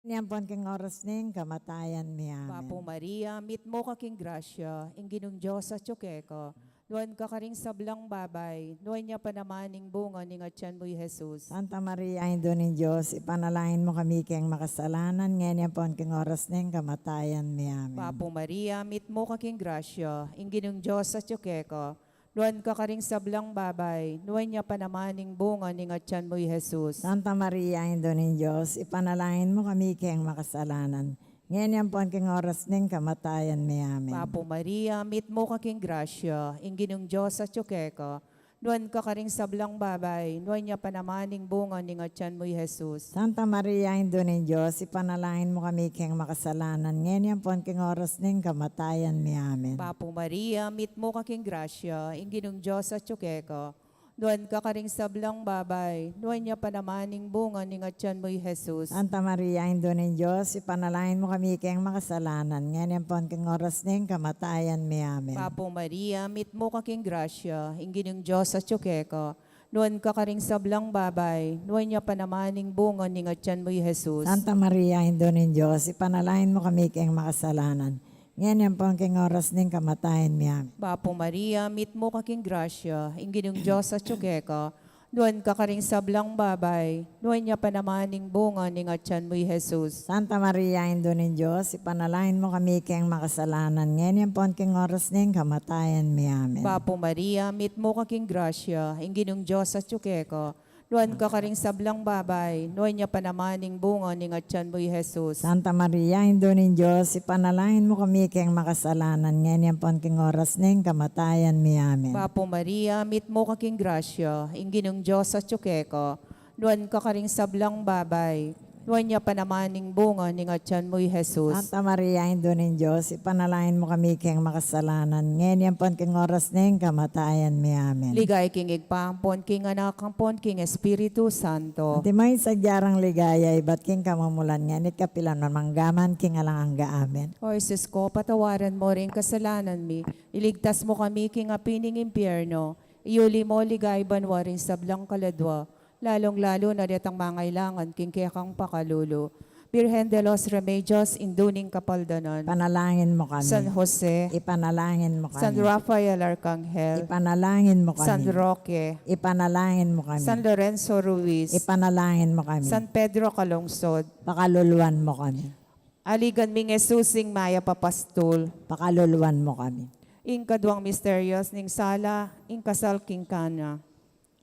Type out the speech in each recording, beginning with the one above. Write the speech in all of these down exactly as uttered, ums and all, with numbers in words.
Ngeni ampon king oras ning kamatayan mi. Amen. Bapu Maria, mitmu ka king grasya, ing Ginung Dios atyu keka. Nuan ka karing sablang babai, nuan ya pa naman ing bunga ning atyan mu, i Jesus. Santa Maria, Indu ning Dios, ipanalangin mu kami keng makasalanan, ngeni ampon king oras ning kamatayan mi. Amen. Bapu Maria, mitmu ka king grasya, ing Ginung Dios atyu keka. Nuan ka karing sablang babai, nuan ya pa naman ing bunga ning atyan mu, i Jesus. Santa Maria, Indu ning Dios, ipanalangin mu kami keng makasalanan, ngeni ampon king oras ning kamatayan mi. Amen. Bapu Maria, mitmu ka king grasya, ing Ginung Dios atyu keka. Nuan ka karing sablang babai, nuan ya pa naman ing bunga ning atyan mu, i Jesus. Santa Maria, Indu ning Dios, ipanalangin mu kami keng makasalanan, ngeni ampon king oras ning kamatayan mi. Amen. Bapu Maria, mitmu ka king grasya, ing Ginung Dios atyu keka. Nuan ka karing sablang babai, nuan ya pa naman ing bunga ning atyan mu, i Jesus. Santa Maria, Indu ning Dios, ipanalangin mu kami keng makasalanan, ngeni ampon king oras ning kamatayan mi. Amen. Bapu Maria, mitmu ka king grasya, ing Ginung Dios atyu keka. Nuan ka karing sablang babai, nuan ya pa naman ing bunga ning atyan mu, i Jesus. Santa Maria, Indu ning Dios, ipanalangin mu kami keng makasalanan, ngeni ampon king oras ning kamatayan mi. Amen. Bapu Maria, mitmu ka king grasya, ing Ginung Dios atyu keka. Nuan ka karing sablang babai, nuan ya pa naman ing bunga ning atyan mu, i Jesus. Santa Maria, Indu ning Dios, ipanalangin mu kami keng makasalanan, ngeni ampon king oras ning kamatayan mi. Amen. Bapu Maria, mitmu ka king grasya, ing Ginung Dios atyu keka. Nuan ka karing sablang babai, nuan ya pa naman ing bunga ning atyan mu, i Jesus. Santa Maria, Indu ning Dios, ipanalangin mu kami keng makasalanan, ngeni ampon king oras ning kamatayan mi. Amen. Bapu Maria, mitmu ka king grasya, ing Ginung Dios atyu keka. Nuan ka karing sablang babai, nuan ya pa naman ing bunga ning atyan mu, i Jesus. Santa Maria, Indu ning Dios, ipanalangin mu kami keng makasalanan, ngeni ampon king oras ning kamatayan mi. Amen. Ligaya king Ibpa, ampon king Anak, ampon king Espiritu Santo. Antimo ing sadya rang ligaya, ibat king kamumulan, ngeni't kapilan man, manggaman king alang angga. Amen. O Jesus ko, patawaran mu ring kasalanan mi, iligtas mu kami king api ning impyerno, iyuli mu king banua ring sablang kaladua, lalung-lalu na detang mangailangan king kekang pakalulu. Birhen de los Remedios, Indu ning Kapaldanan. Ipanalangin mu kami. San Jose. Ipanalangin mu kami. San Rafael Arcangel. Ipanalangin mu kami. San Roque. Ipanalangin mu kami. San Lorenzo Ruiz. Ipanalangin mu kami. San Pedro Calungsod. Pakaluluan mu kami. Aligan ming Jesus ing mayap a pastul. Pakaluluan mu kami. Ing kaduang misteryos ning sala, ing kasal king Cana.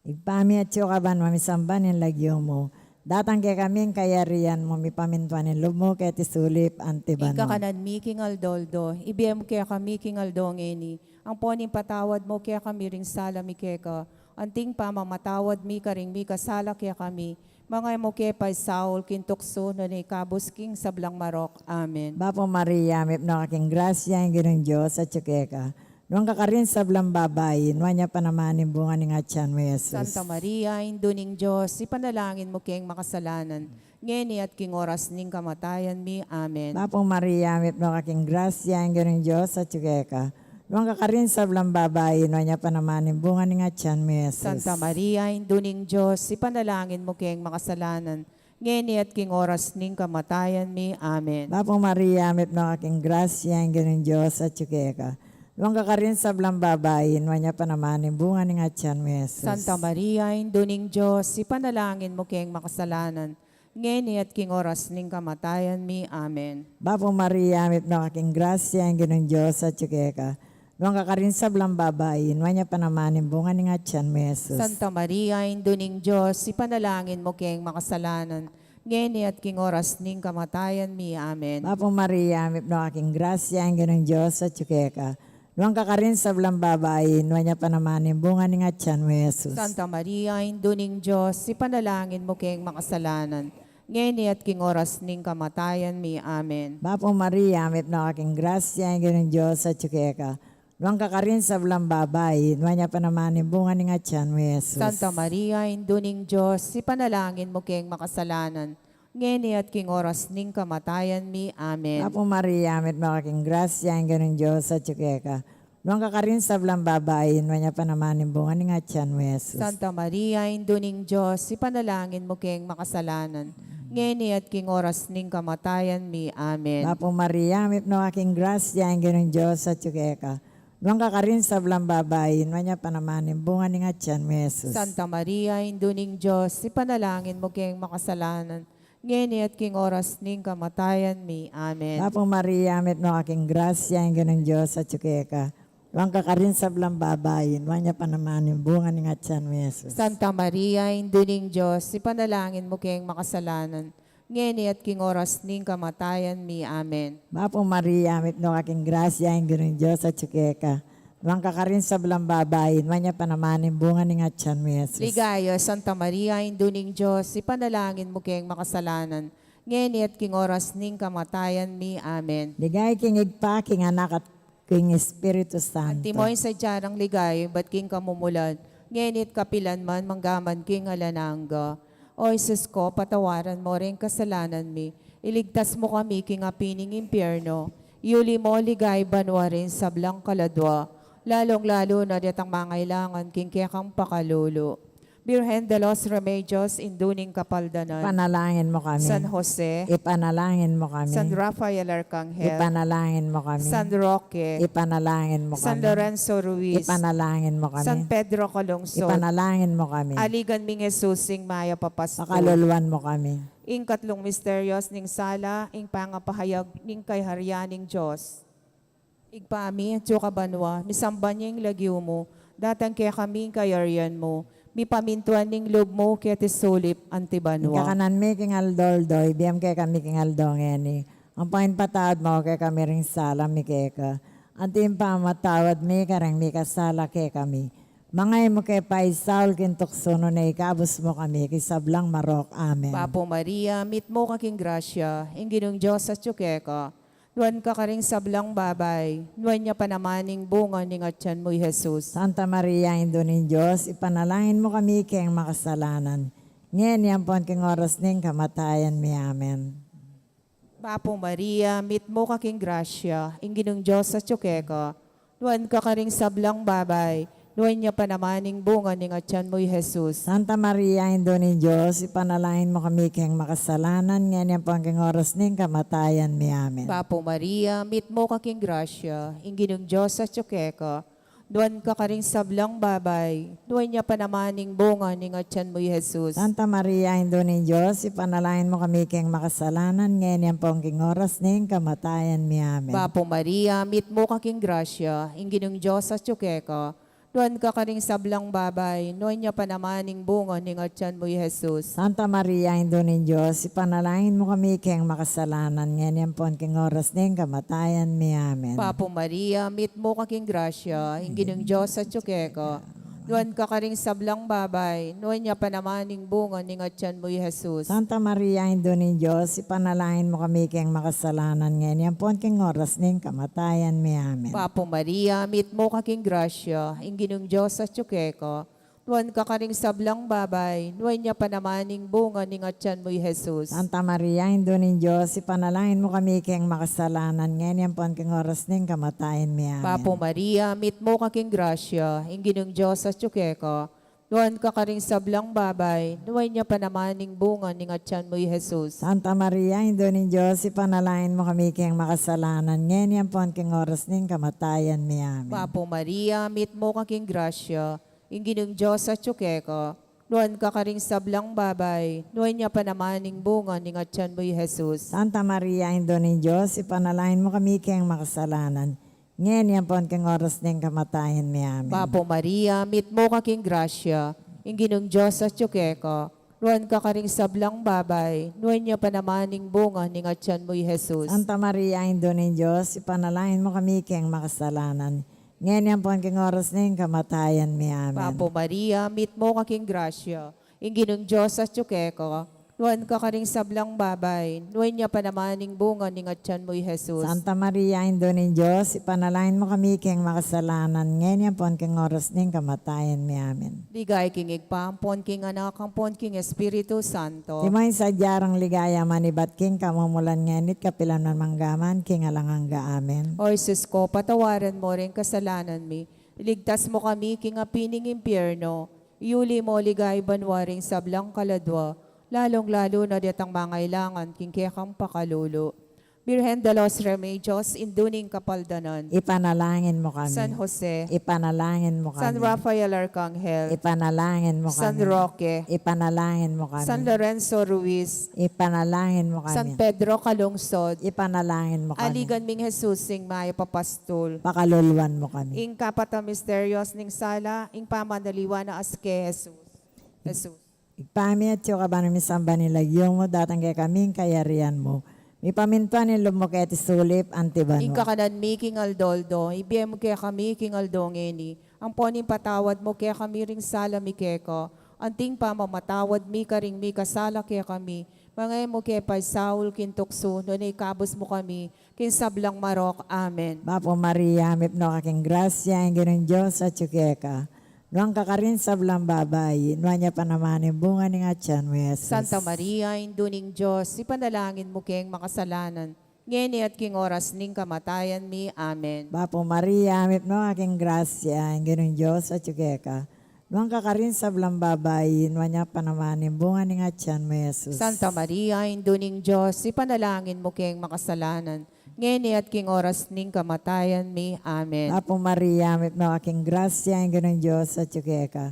Ibpa mi atsu ka banua, misamban ing lagyu mu. Datang kekami ing kayarian mu, mipamintuan ing lub mu keti sulip anti banua. Ing kakanan mi king aldo-aldo, ibie mu kekami king aldo ngeni. Ampon ipatawad mu kekami ring sala mi keka, anting pamamatawad mi karing mikasala kekami. Manga e mu ke paisaul king tuksu, nune ikabus king sablang marok. Amen. Bapu Maria, mipnu ka king grasya, ing Ginung Dios atsu keka. Nuan ka karing sablang babai, nuan ya pa naman ing bunga ning atyan mu, Jesus. Santa Maria, Indu ning Dios, ipanalangin mu keng makasalanan, ngeni at king oras ning kamatayan mi. Amen. Bapu Maria, mipnu ka king grasya, ing Ginung Dios atsu keka. Nuan ka karing sablang babai, nuan ya pa naman ing bunga ning atyan mu, Jesus. Santa Maria, Indu ning Dios, ipanalangin mu keng makasalanan, ngeni at king oras ning kamatayan mi. Amen. Bapu Maria, mipnu ka king grasya, ing Ginung Dios atsu keka. Nuan ka karing sablang babai, nuan ya pa naman ing bunga ning atyan mu, Jesus. Santa Maria, Indu ning Dios, ipanalangin mu keng makasalanan, ngeni at king oras ning kamatayan mi. Amen. Bapu Maria, mipnu ka king grasya, ing Ginung Dios atsu keka. Nuan ka karing sablang babai, nuan ya pa naman ing bunga ning atyan mu, Jesus. Santa Maria, Indu ning Dios, ipanalangin mu keng makasalanan, ngeni at king oras ning kamatayan mi. Amen. Bapu Maria, mipnu ka king grasya, ing Ginung Dios atsu keka. Nuan ka karing sablang babai, nuan ya pa naman ing bunga ning atyan mu, Jesus. Santa Maria, Indu ning Dios, ipanalangin mu keng makasalanan, ngeni at king oras ning kamatayan mi. Amen. Bapu Maria, mipnu ka king grasya, ing Ginung Dios atsu keka. Nuan ka karing sablang babai, nuan ya pa naman ing bunga ning atyan mu, Jesus. Santa Maria, Indu ning Dios, ipanalangin mu keng makasalanan, ngeni at king oras ning kamatayan mi. Amen. Bapu Maria, mipnu ka king grasya, ing Ginung Dios atsu keka. Nuan ka karing sablang babai, nuan ya pa naman ing bunga ning atyan mu, Jesus. Santa Maria, Indu ning Dios, ipanalangin mu keng makasalanan, ngeni at king oras ning kamatayan mi. Amen. Bapu Maria, mipnu ka king grasya, ing Ginung Dios atyu keka. Nuan ka karing sablang babai, nuan ya pa naman ing bunga ning atyan mu, Jesus. Santa Maria, Indu ning Dios, ipanalangin mu keng makasalanan, ngeni at king oras ning kamatayan mi. Amen. Bapu Maria, mipnu ka king grasya, ing Ginung Dios atyu keka. Nuan ka karing sablang babai, nuan ya pa naman ing bunga ning atyan mu, Jesus. Santa Maria, Indu ning Dios, ipanalangin mu keng makasalanan, ngeni at king oras ning kamatayan mi. Amen. Bapu Maria, mipnu ka king grasya, ing Ginung Dios atyu keka. Nuan ka karing sablang babai, nuan ya pa naman ing bunga ning atyan mu, Jesus. Ligaya, Santa Maria, Indu ning Dios, ipanalangin mu keng makasalanan, ngeni at king oras ning kamatayan mi. Amen. Ligaya king Ibpa, king Anak, at king Espiritu Santo. Antimo ing sadya nang ligaya, ibat king kamumulan, ngeni at kapilan man, manggaman king alang angga. O Jesus ko, patawaran mu ring kasalanan mi, iligtas mu kami king api ning impyerno, iuli mu king banua ring sablang kaladua, lalung-lalu na detang mangailangan king kekang pakalulu. Birhen de los Remedios, Indu ning Kapaldanan. Ipanalangin mu kami. San Jose. Ipanalangin mu kami. San Rafael Arcangel. Ipanalangin mu kami. San Roque. Ipanalangin mu kami. San Lorenzo Ruiz. Ipanalangin mu kami. San Pedro Calungsod. Ipanalangin mu kami. Aligan ming Jesus, ing mayap a pastor. Pakaluluan mu kami. Ing katlung misteryos ning sala, ing pangapahayag ning kayarian ning Dios. Ibpa mi, atsu ka banua, misamban ya ing lagyu mu, datang kekami ing kayarian mu, mipamintuan ing lub mu keti sulip anti banua. Ing kakanan mi king aldo-aldo, ibie mu kekami king aldo ngeni. Ampon ipatawad mu kekami ring sala mi keka, anti ing pamamatawad mi kareng mikasala kekami. Manga e mu ke paisaul king tuksu, nune ikabus mu kami king sablang marok. Amen. Bapu Maria, mitmu ka king grasya, ing Ginung Dios atyu keka. Nuan ka karing sablang babai, nuan ya pa naman ing bunga ning atyan mu, i Jesus. Santa Maria, Indu ning Dios, ipanalangin mu kami keng makasalanan, ngeni ampon king oras ning kamatayan mi. Amen. Bapu Maria, mitmu ka king grasya, ing Ginung Dios atyu keka. Nuan ka karing sablang babai, nuan ya pa naman ing bunga ning atyan mu, i Jesus. Santa Maria, Indu ning Dios, ipanalangin mu kami keng makasalanan, ngeni ampon king oras ning kamatayan mi. Amen. Bapu Maria, mitmu ka king grasya, ing Ginung Dios atyu keka. Nuan ka karing sablang babai, nuan ya pa naman ing bunga ning atyan mu, i Jesus. Santa Maria, Indu ning Dios, ipanalangin mu kami keng makasalanan, ngeni ampon king oras ning kamatayan mi. Amen. Bapu Maria, mitmu ka king grasya, ing Ginung Dios atyu keka. Nuan ka karing sablang babai, nuan ya pa naman ing bunga ning atyan mu, i Jesus. Santa Maria, Indu ning Dios, ipanalangin mu kami keng makasalanan, ngeni ampon king oras ning kamatayan mi. Amen. Bapu Maria, mitmu ka king grasya, ing Ginung Dios atyu keka. Nuan ka karing sablang babai, nuan ya pa naman ing bunga ning atyan mu, i Jesus. Santa Maria, Indu ning Dios, ipanalangin mu kami keng makasalanan, ngeni ampon king oras ning kamatayan mi. Amen. Bapu Maria, mitmu ka king grasya, ing Ginung Dios atyu keka. Nuan ka karing sablang babai, nuan ya pa naman ing bunga ning atyan mu, i Jesus. Santa Maria, Indu ning Dios, ipanalangin mu kami keng makasalanan, ngeni ampon king oras ning kamatayan mi. Amen. Bapu Maria, mitmu ka king grasya, ing Ginung Dios atyu keka. Nuan ka karing sablang babai, nuan ya pa naman ing bunga ning atyan mu, i Jesus. Santa Maria, Indu ning Dios, ipanalangin mu kami keng makasalanan, ngeni ampon king oras ning kamatayan mi. Amen. Bapu Maria, mitmu ka king grasya, ing Ginung Dios atyu keka. Nuan ka karing sablang babai, nuan ya pa naman ing bunga ning atyan mu, i Jesus. Santa Maria, Indu ning Dios, ipanalangin mu kami keng makasalanan, ngeni ampon king oras ning kamatayan mi. Amen. Bapu Maria, mitmu ka king grasya, ing Ginung Dios atyu keka. Nuan ka karing sablang babai, nuan ya pa naman ing bunga ning atyan mu, i Jesus. Santa Maria, Indu ning Dios, ipanalangin mu kami keng makasalanan, ngeni ampon king oras ning kamatayan mi. Amen. Bapu Maria, mitmu ka king grasya, ing Ginung Dios atyu keka. Nuan ka karing sablang babai, nuan ya pa naman ing bunga ning atyan mu, i Jesus. Santa Maria, Indu ning Dios, ipanalangin mu kami keng makasalanan, ngeni ampon king oras ning kamatayan mi. Amen. Ligaya king Ibpa, ampon king Anak, ampon king Espiritu Santo. Antimo ing sadya nang ligaya, manibat king kamumulan, ngeni't kapilan man, manggaman king alang angga. Amen. O Jesus ko, patawaran mu ring kasalanan mi, iligtas mu kami king api ning impyerno, iuli mu king banua ring sablang kaladua, Lalung-lalu na detang mangailangan king kekang pakalulu. Birhen de los Remedios, Indu ning Kapaldanan. Ipanalangin mo kami. San Jose. Ipanalangin mo kami. San Rafael Arcangel. Ipanalangin mo kami. San Roque. Ipanalangin mo kami. San Lorenzo Ruiz. Ipanalangin mo kami. San Pedro Calungsod. Ipanalangin mo kami. Aligan ming Jesus, ing mayap a pastul. Pakaluluan mo kami. Ing kapat a misterios ning sala, ing pamanaliwan na aske Jesus. Jesus. Ibpa mi, atsu ka banua, misamban ing lagyu mu, datang kekami ing kayarian mu, mipamintuan ing lub mu keti sulip anti banua. Ing kakanan mi king aldo-aldo, ibie mu kekami king aldo ngeni, ampon ipatawad mu kekami ring sala mi keka, anti ing pamamatawad mi karing mikasala kekami, manga e mu ke paisaul king tuksu, nune ikabus mu kami king sablang marok. Amen. Bapu Maria, mipnu ka king grasya, ing Ginung Dios atyu keka. Nuan ka karing sablang babai, nuan ya pa naman ing bunga ning atian mu, Jesus. Santa Maria, Indu ning Dios, ipanalangin mu keng makasalanan, ngeni at king oras ning kamatayan mi. Amen. Bapu Maria, mipnu ka king grasya, ing Ginung Dios atyu keka. Nuan ka karing sablang babai, nuan ya pa naman ing bunga ning atian mu, Jesus. Santa Maria, Indu ning Dios, ipanalangin mu keng makasalanan, ngeni at king oras ning kamatayan mi. Amen. Bapu Maria, mipnu ka king grasya, ing Ginung Dios atyu keka.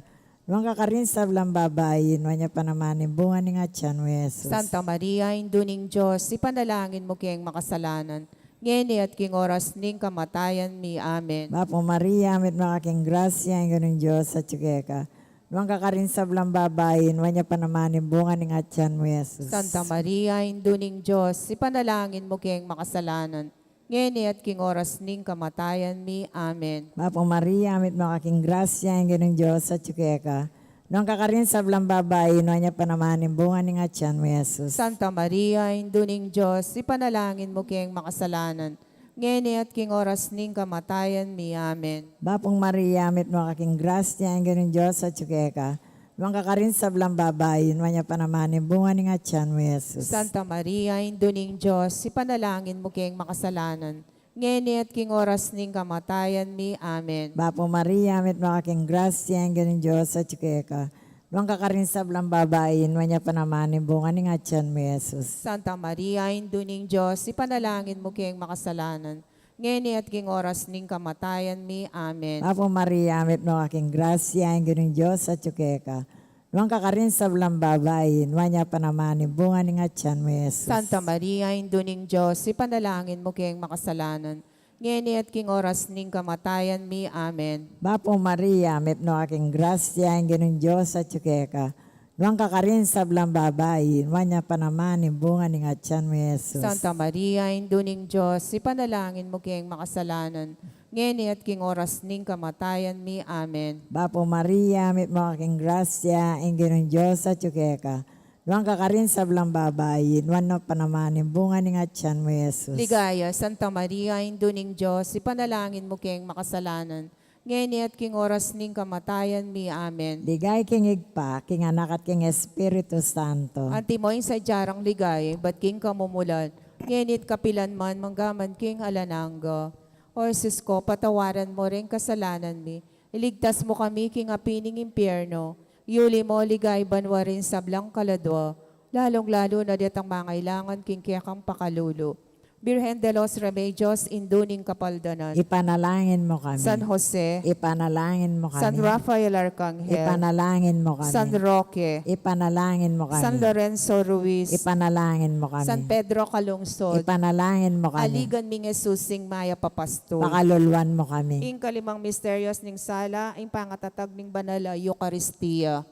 Nuan ka karing sablang babai, nuan ya pa naman ing bunga ning atian mu, Jesus. Santa Maria, Indu ning Dios, ipanalangin mu keng makasalanan, ngeni at king oras ning kamatayan mi. Amen. Bapu Maria, mipnu ka king grasya, ing Ginung Dios atyu keka. Nuan ka karing sablang babai, nuan ya pa naman ing bunga ning atian mu, Jesus. Santa Maria, Indu ning Dios, ipanalangin mu keng makasalanan, ngeni at king oras ning kamatayan mi. Amen. Bapu Maria, mipnu ka king grasya, ing Ginung Dios atyu keka. Nuan ka karing sablang babai, nuan ya pa naman ing bunga ning atian mu, Jesus. Santa Maria, Indu ning Dios, ipanalangin mu keng makasalanan, ngeni at king oras ning kamatayan mi. Amen. Bapu Maria, mipnu ka king grasya, ing Ginung Dios atyu keka. Nuan ka karing sablang babai, nuan ya pa naman ing bunga ning atian mu, Jesus. Santa Maria, Indu ning Dios, ipanalangin mu keng makasalanan, ngeni at king oras ning kamatayan mi. Amen. Bapu Maria, mipnu ka king grasya, ing Ginung Dios atyu keka. Nuan ka karing sablang babai, nuan ya pa naman ing bunga ning atian mu, Jesus. Santa Maria, Indu ning Dios, ipanalangin mu keng makasalanan, ngeni at king oras ning kamatayan mi. Amen. Bapu Maria, mipnu ka king grasya, ing Ginung Dios atyu keka. Nuan ka karing sablang babai, nuan ya pa naman ing bunga ning atian mu, Jesus. Santa Maria, Indu ning Dios, ipanalangin mu keng makasalanan, ngeni at king oras ning kamatayan mi. Amen. Bapu Maria, mipnu ka king grasya, ing Ginung Dios atyu keka. Nuan ka karing sablang babai, nuan ya pa naman ing bunga ning atian mu, Jesus. Santa Maria, Indu ning Dios, ipanalangin mu keng makasalanan, ngeni at king oras ning kamatayan mi. Amen. Bapu Maria, mipnu ka king grasya, ing Ginung Dios atyu keka. Nuan ka karing sablang babai, nuan ya pa naman ing bunga ning atian mu, Jesus. Ligaya, Santa Maria, Indu ning Dios, ipanalangin mu keng makasalanan, ngeni at king oras ning kamatayan mi. Amen. Ligaya king Ibpa, king Anak, at king Espiritu Santo. Antimo ing sadya rang ligaya, ibat king kamumulan, ngeni at kapilan man, mangga man king alang angga. O Jesus ko, patawaran mu ring kasalanan mi, iligtas mu kami king api ning impyerno, iuli mu king banua ring sablang kaladua, lalung-lalu na detang mangailangan king kekang pakalulu. Birhen de los Remedios, Indu ning Kapaldanan. Ipanalangin mu kami. San Jose. Ipanalangin mu kami. San Rafael Arcangel. Ipanalangin mu kami. San Roque. Ipanalangin mu kami. San Lorenzo Ruiz. Ipanalangin mu kami. San Pedro Calungsod. Ipanalangin mu kami. Aligan ming Jesus, ing mayap a pastul. Pakaluluan mu kami. Ing kalimang misterios ning sala, ing pangatatag ning banal a Eukaristia.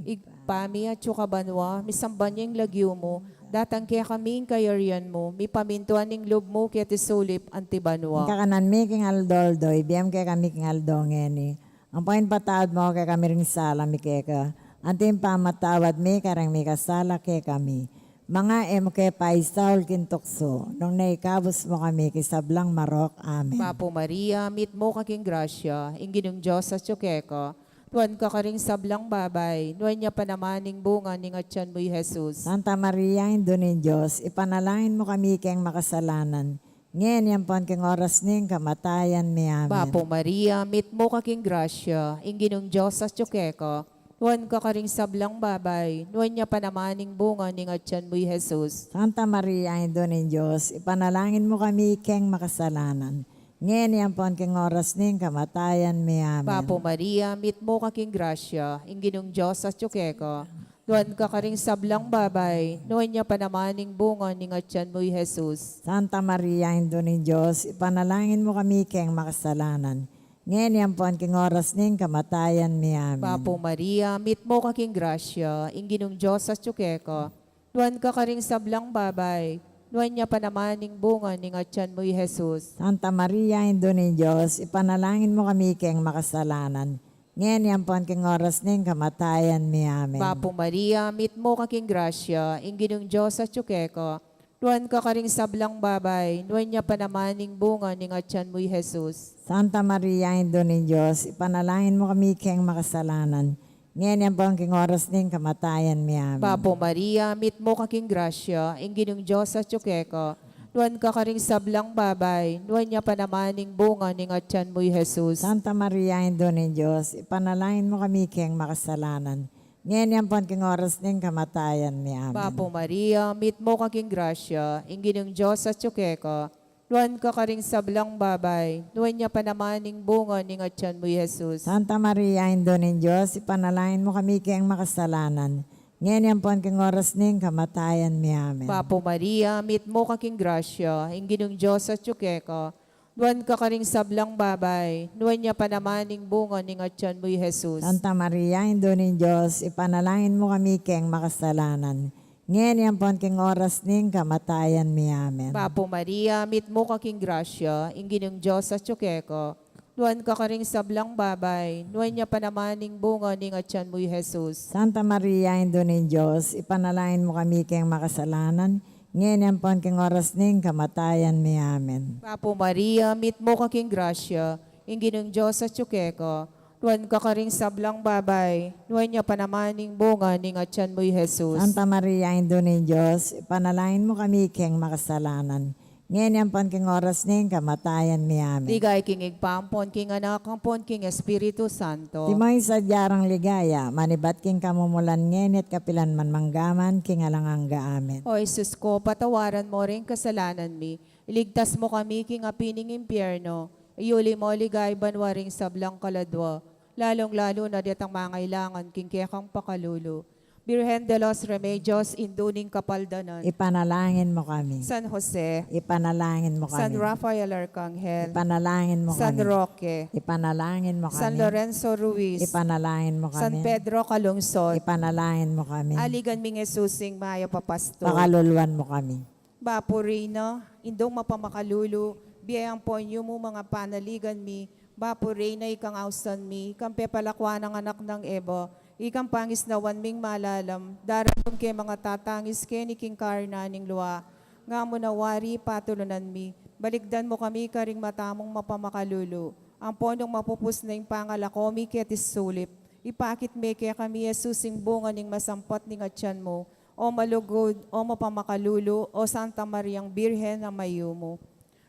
Ibpa mi, atsu ka banua, misamban ya ing lagyu mu, datang kekami ing kayarian mu, mipamintuan ing lub mu keti sulip anti banua. Ing kakanan mi king aldo-aldo, ibie mu kekami king aldo ngeni. Ampon ipatawad mu kekami ring sala mi keka, anti ing pamamatawad mi karing mikasala kekami. Manga e mu ke paisaul king tuksu, nune ikabus mu kami king sablang marok. Amen. Bapu Maria, mitmu ka king grasya, ing Ginung Dios atyu keka. Nuan ka karing sablang babai, nuan ya pa naman ing bunga ning atian mu, i Jesus. Santa Maria, Indu ning Dios, ipanalangin mu kami keng makasalanan, ngeni ampon king oras ning kamatayan mi. Amen. Bapu Maria, mitmu ka king grasya, ing Ginung Dios atyu keka. Nuan ka karing sablang babai, nuan ya pa naman ing bunga ning atian mu, i Jesus. Santa Maria, Indu ning Dios, ipanalangin mu kami keng makasalanan, ngeni ampon king oras ning kamatayan mi. Amen. Bapu Maria, mitmu ka king grasya, ing Ginung Dios atyu keka. Nuan ka karing sablang babai, nuan ya pa naman ing bunga ning atian mu, i Jesus. Santa Maria, Indu ning Dios, ipanalangin mu kami keng makasalanan, ngeni ampon king oras ning kamatayan mi. Amen. Bapu Maria, mitmu ka king grasya, ing Ginung Dios atyu keka. Nuan ka karing sablang babai, nuan ya pa naman ing bunga ning atian mu, i Jesus. Santa Maria, Indu ning Dios, ipanalangin mu kami keng makasalanan, ngeni ampon king oras ning kamatayan mi. Amen. Bapu Maria, mitmu ka king grasya, ing Ginung Dios atyu keka. Nuan ka karing sablang babai, nuan ya pa naman ing bunga ning atian mu, i Jesus. Santa Maria, Indu ning Dios, ipanalangin mu kami keng makasalanan, ngeni ampon king oras ning kamatayan mi. Amen. Bapu Maria, mitmu ka king grasya, ing Ginung Dios atyu keka. Nuan ka karing sablang babai, nuan ya pa naman ing bunga ning atian mu, i Jesus. Santa Maria, Indu ning Dios, ipanalangin mu kami keng makasalanan, ngeni ampon king oras ning kamatayan mi. Amen. Bapu Maria, mitmu ka king grasya, ing Ginung Dios atyu keka. Nuan ka karing sablang babai, nuan ya pa naman ing bunga ning atian mu, i Jesus. Santa Maria, Indu ning Dios, ipanalangin mu kami keng makasalanan, ngeni ampon king oras ning kamatayan mi. Amen. Bapu Maria, mitmu ka king grasya, ing Ginung Dios atyu keka. Nuan ka karing sablang babai, nuan ya pa naman ing bunga ning atian mu, i Jesus. Santa Maria, Indu ning Dios, ipanalangin mu kami keng makasalanan, ngeni ampon king oras ning kamatayan mi. Amen. Bapu Maria, mitmu ka king grasya, ing Ginung Dios atyu keka. Nuan ka karing sablang babai, nuan ya pa naman ing bunga ning atian mu, i Jesus. Santa Maria, Indu ning Dios, ipanalangin mu kami keng makasalanan, ngeni ampon king oras ning kamatayan mi. Amen. Bapu Maria, mitmu ka king grasya, ing Ginung Dios atyu keka. Nuan ka karing sablang babai, nuan ya pa naman ing bunga ning atian mu, i Jesus. Santa Maria, Indu ning Dios, ipanalangin mu kami keng makasalanan, ngeni ampon king oras ning kamatayan mi. Amen. Ligaya king Ibpa, ampon king Anak, ampon king Espiritu Santo. Antimo ing sadya rang ligaya, manibat king kamumulan, ngeni at kapilan man, mangga man king alang angga. Amen. O Jesus ko, patawaran mu ring kasalanan mi, iligtas mu kami king api ning impyerno, iyuli mu king banua ring sablang kaladua, lalung-lalu na detang mangailangan king kekang pakalulu. Birhen de los Remedios, Indu ning Kapaldanan. Ipanalangin mu kami. San Jose. Ipanalangin mu kami. San Rafael Arcangel. Ipanalangin mu kami. San Roque. Ipanalangin mu kami. San Lorenzo Ruiz. Ipanalangin mu kami. San Pedro Calungsod. Ipanalangin mu kami. Aligan ming Jesusing mayap a pastor. Pakaluluan mu kami. Bapu Reyna, Indung mapamakalulu, bie ampon yumu ing panaligan mi. Bapu Reyna, ikang ausan mi, ikang pepalakuan nang anak nang Eva, ikang pangisnawan ming malalam, daraun keng tatangis keni king karna ning lua, nga mu na wari patulunan mi, balikdan mu kami karing mata mung mapamakalulu, ampon nung mapupus na ing pangalako mi keti sulip, ipakit me kekami i Jesus ing bunga ning masampat ning atian mu, O malugud, O mapamakalulu, O Santa Mariang Birhen a mayumu.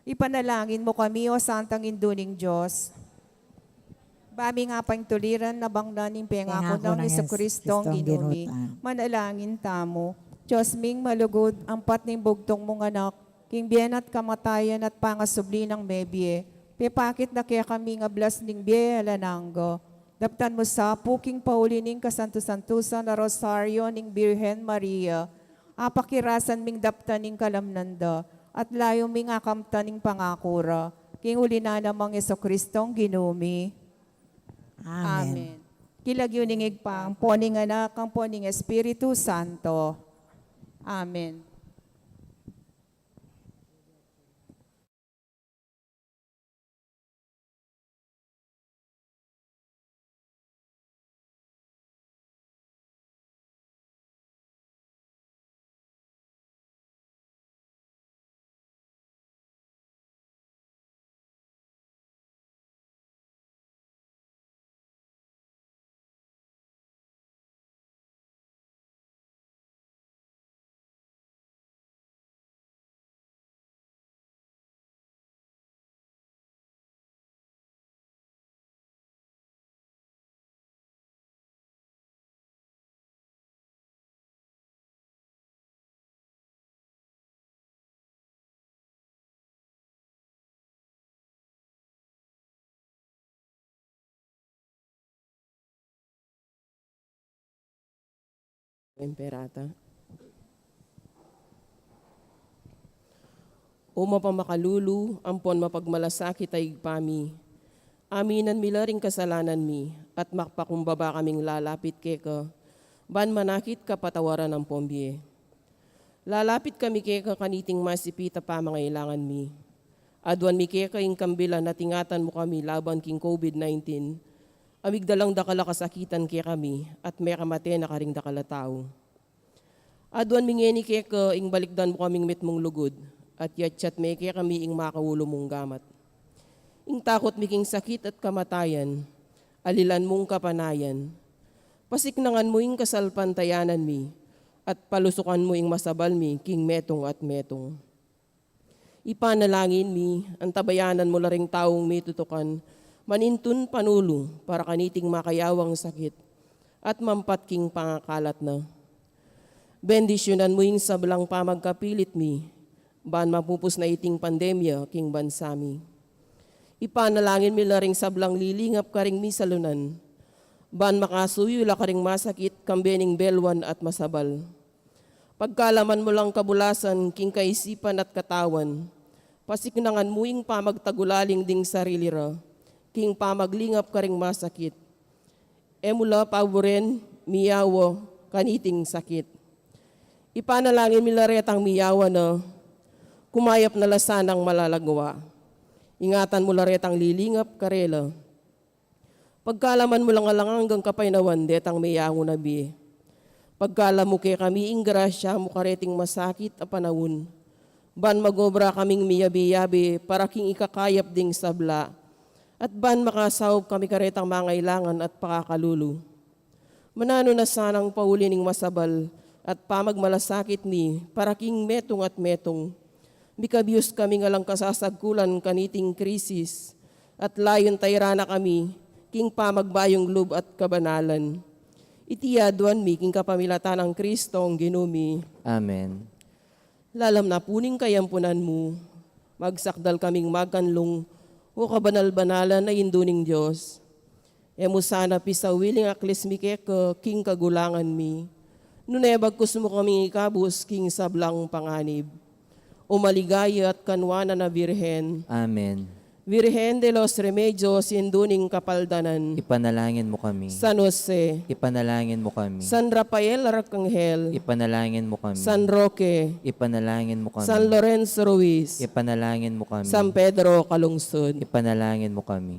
Ipanalangin mu kami, O Santang Indu ning Dios. Ba ming apaintuliran na bangnan ing pengaku nang Jesucristong Ginu mi. Manalangin tamu. Dios ming malugud, ampat ning bugtung mung anak, king bie na at kamatayan at pangasubli nang mebie, pepakit na kekami ing ablas ning bie alang angga. Daptan mu sa pu king pauli ning kasantu-santusan a Rosario ning Birhen Maria, apakirasan ming daptan ing kalamnan da, at layu ming akamtan ing pangaku ra, king uli na namang Jesucristong Ginu mi. Amen. Amen. King lagyu ning Ibpa, ampo ning Anak, ampo ning Espiritu Santo. Amen. Imperata. O mapamakalulu ampon mapagmalasakit a Ibpa mi, aminan mi la ring kasalanan mi at magpakumbaba kaming lalapit keka, ban manakit kapatawaran ampon bie. Lalapit kami keka kaniting masipit a pamangailangan mi. Aduan mi keka ing kambilan at ingatan mu kami laban king COVID nineteen, a migdalang dakal a kasakitan kekami at mekamate na karing dakal a tau. Aduan mi ngeni keka ing balikdan mu kaming mitmung lugud, at yatyat me kekami ing makaulu mung gamat. Ing takut mi king sakit at kamatayan, alilan mung kapanayan. Pasiknangan mu ing kasalpantayanan mi, at palusukan mu ing masabal mi king metung at metung. Ipanalangin mi, antabayanan mu la ring taung mitutukan, manintun panulu para kaniting makayawang sakit, at mampat king pangakalat na. Bendisyunan mu ing sablang pamagkapilit mi, ban mapupus na iting pandemya king bansa mi. Ipanalangin mi la ring sablang lilingap karing misalunan, ban makasuyu la karing masakit kambe ning belwan at masabal. Pagkalaman mu lang kabulasan king kaisipan at katawan, pasiknangan mu ing pamagtagulaling ding sarili ra, king pamaglingap karing masakit. E mu la paburen, miyawa kaniting sakit. Ipanalangin mi la retang miyawa na, kumayap na la sanang malalagwa. Ingatan mu la retang lilingap karela. Pagkalaman mu lang alang anggang kapaynawan detang meyangu na bie. Pagkalam mu kekami ing grasya mu kareting masakit a panaun, ban magobra kaming miyabi-yabi para king ikakayap ding sabla, at ban makasaup kami karetang mangailangan at pakakalulu. Mananu na sanang pauli ning masabal at pamagmalasakit mi para king metung at metung. Mikabius kaming alang kasasagkulan kaniting krisis, at layun tayra na kami king pamagbayung lub at kabanalan. Iti aduan mi king kapamilatan nang Kristong Ginu mi. Amen. Lalam na pu ning kayampunan mu, magsakdal kaming magkanlung, O kabanal-banalan a Indu ning Dios. E mu sana pisawiling aklis mi keka king kagulangan mi, nune bagkus mu kaming ikabus king sablang panganib. O maligaya at kanwanan a Birhen. Amen. Virgen de los Remedios, Indu ning Kapaldanan. Ipanalangin mu kami. San Jose. Ipanalangin mu kami. San Rafael Arkanghel. Ipanalangin mu kami. San Roque. Ipanalangin mu kami. San Lorenzo Ruiz. Ipanalangin mu kami. San Pedro Calungsod. Ipanalangin mu kami.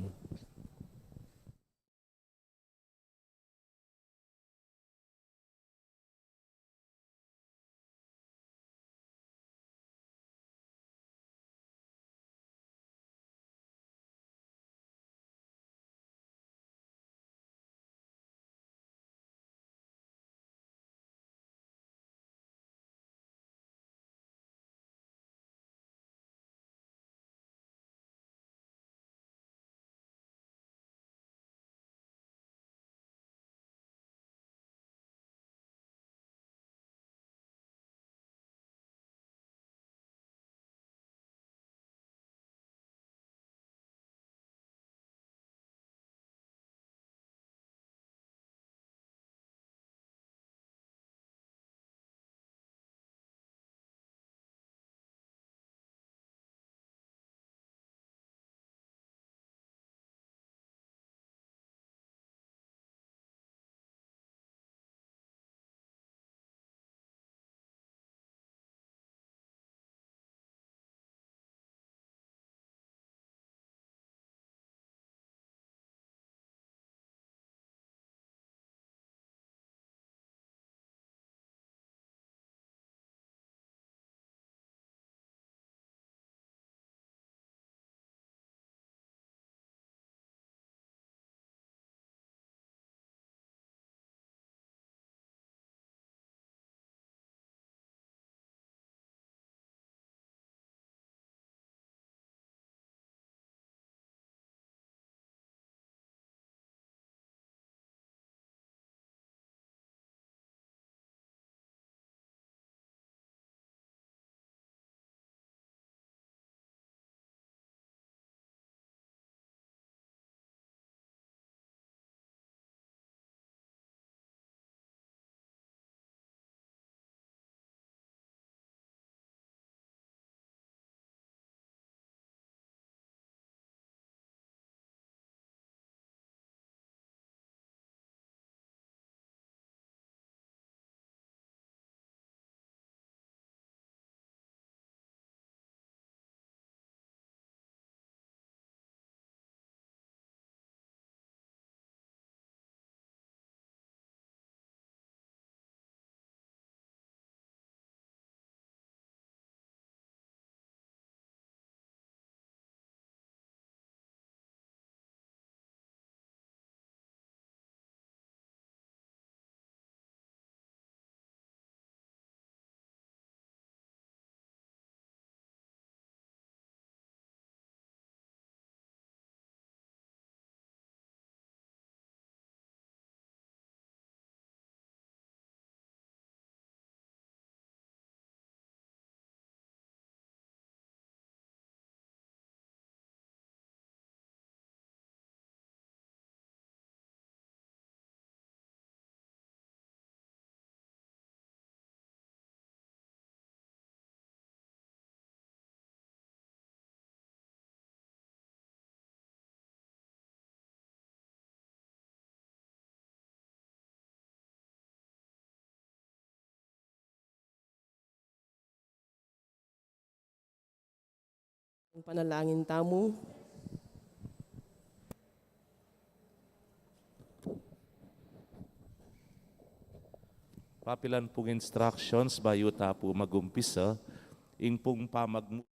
Panalangin tamu. Papilan pung instructions bayu ta pu magumpisa, ing pung pamagmu-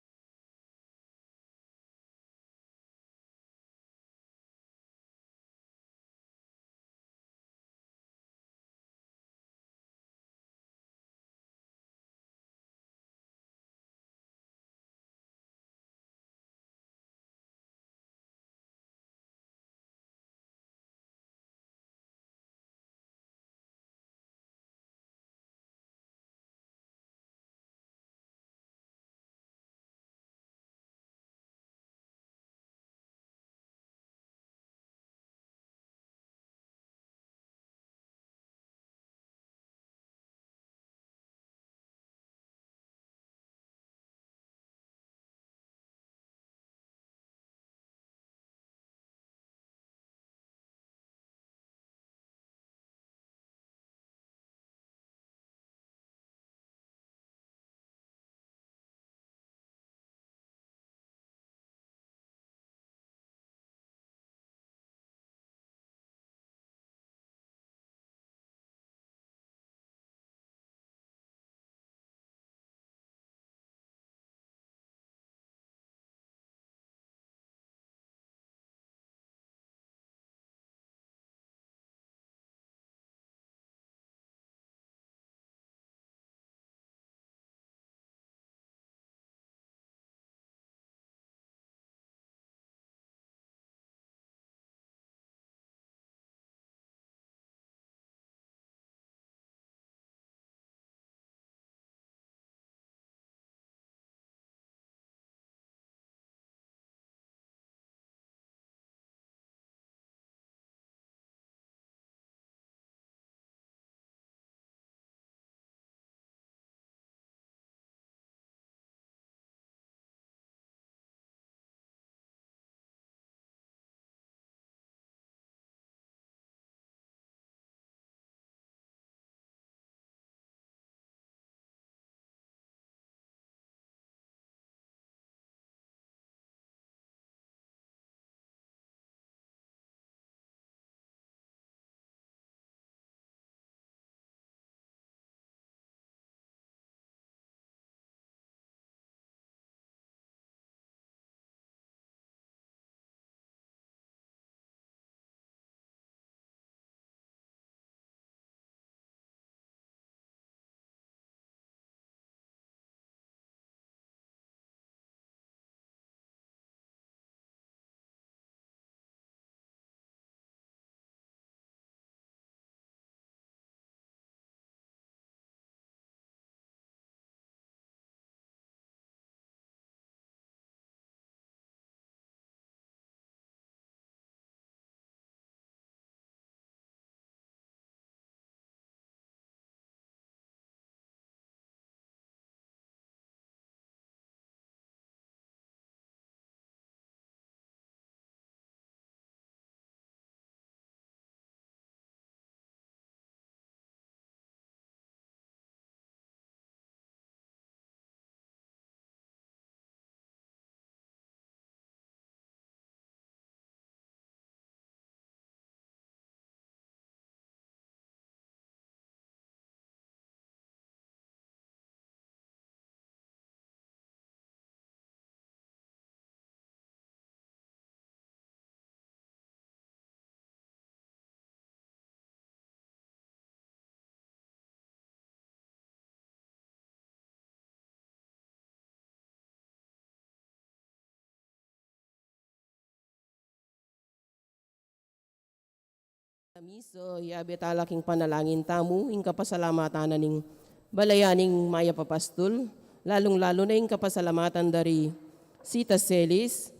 Misa, yabe tala king panalangin tamu ing kapasalamatan na ning balayan ning Mayap a Pastul, lalung-lalu na ing kapasalamatan da ri Sita Celis,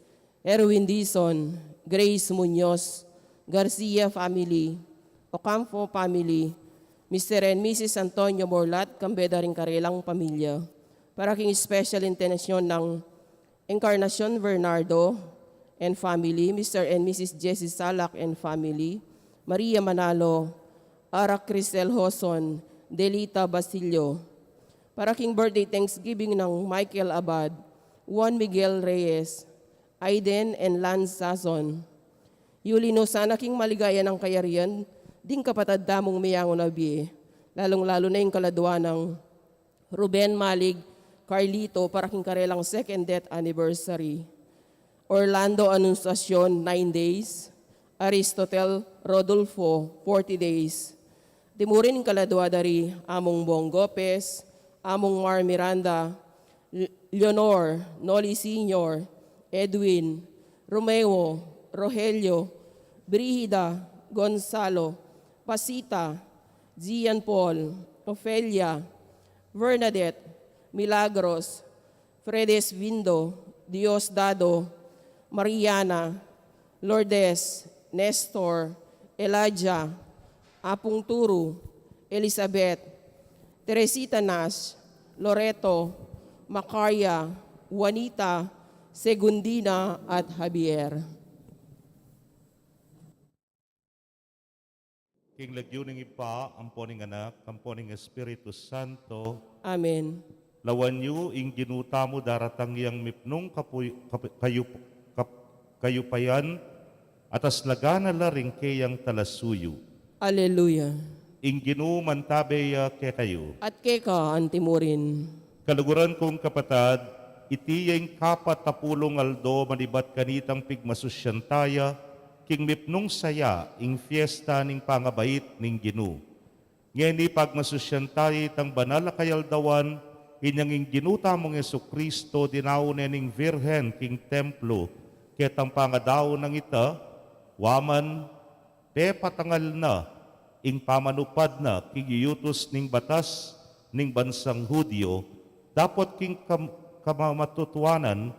Erwin Dizon, Grace Muñoz, Garcia family, Ocampo family, Mister and Missus Antonio Borlat, kambe da ring karelang pamilya. Para king special intention nang Encarnacion Bernardo and family, Mister and Missus Jessie Salak and family, Maria Manalo, Ara Cristel Hoson, Delita Basilio. Para king birthday thanksgiving nang Michael Abad, Juan Miguel Reyes, Aiden and Lance Sazon. Yuli no sana king maligaya nang kayarian ding kapatad tamung meyangu na bie, lalung-lalu na ing kaladua nang Ruben Malig Carlito para king karelang second death anniversary. Orlando Anunciacion, nine days. Aristotel Rodolfo, forty days. Timurin ing kaladua da ri Among Bong Gopez, Among Mar Miranda, L-, Leonor, Noli Senior, Edwin, Romeo, Rogelio, Brigida, Gonzalo, Pasita, Gian Paul, Ofelia, Bernadette, Milagros, Fredes Vindo, Diosdado, Mariana, Lourdes, Nestor, Elijah, Apung Turu, Elizabeth, Teresita Nash, Loreto, Macaria, Juanita, Segundina, at Javier. King lagyu ning Ibpa, ampo ning Anak, ampo ning Espiritu Santo. Amen. Lawan yu ing Ginu tamu, daratang yang mipnung kapuy-, kap-, kayup-, kap-, kayupayan, at aslagan na la ring keyang talasuyu. Aleluya. Ing Ginu mantabe ya kekayu. At keka anti mu rin. Kaluguran kung kapatad, iti ya ing kapat a pulung aldo manibat kanitang pigmasusyan taya king mipnung saya ing fiesta ning pangabait ning Ginu. Ngeni pagmasusyan taya itang banal a kayaldawan, inyang ing Ginu tamung Jesucristo dinaun ne ning Virgen king templo, ketang pangadaun nang ita, wa man, pepatangal na ing pamanupad na king yutus ning batas ning bansang Judio, dapot king kam-, kamamatutuanan,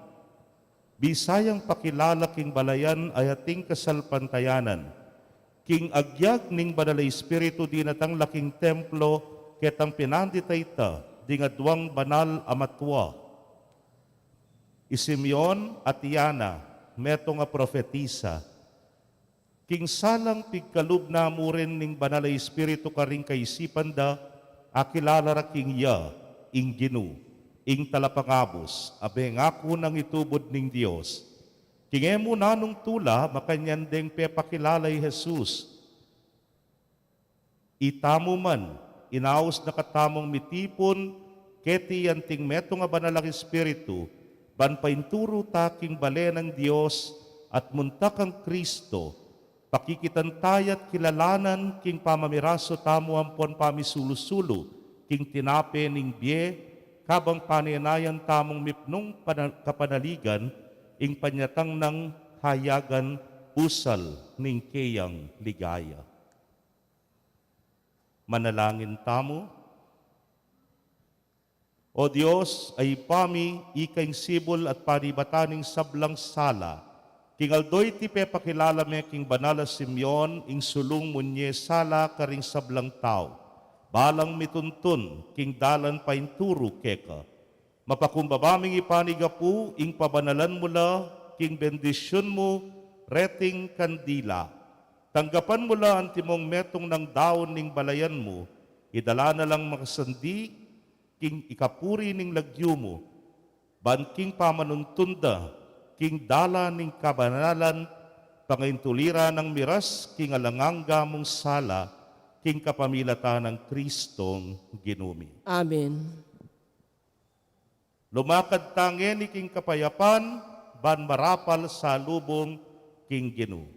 bisa yang pakilala king balayan a ating kasalpantayanan. King agyag ning Banal a Espiritu dinatang la king templo, ketang pinandit a ita ding aduang banal a matua, i Simeon at i Ana, metung a propetisa. King salang pigkalub na mu rin ning Banal a Espiritu karing kaisipan da, akilala ra king ya ing Ginu, ing Talapangabus, a mengaku nang itubud ning Dios. King e mu nanung tula, makanyan deng pepakilala i Jesus. Itamu man, inaus na katamung mitipun keti anting metung a Banal a Espiritu, ban painturu ta king bale nang Dios at munta kang Kristo, pakikitan taya't kilalanan king pamamirasu tamu ampon pamisulu-sulu king tinape ning bie, kabang panenayan tamung mipnung pana-, kapanaligan ing panyatang nang hayagan busal ning keyang ligaya. Manalangin tamu. O Dios, a Ibpa mi, ika ing sibul at panibatan ning sablang sala. King aldo iti pepakilala me king banal a Simeon ing sulung mu nye sala karing sablang tau, balang mituntun king dalan painturu keka. Mapakumbaba ming ipanigapu ing pabanalan mu la king bendisyun mu reting kandila. Tanggapan mu la antimong metung nang daun ning balayan mu, idala na lang makasandi king ikapuri ning lagyu mu, ban king pamanuntun da king dalan ning kabanalan, pangaintuliran nang miras king alang angga mung sala, king kapamilatan nang Kristong Ginu mi. Amen. Lumakad ta ngeni king kapayapan, ban marapal salubung king Ginu.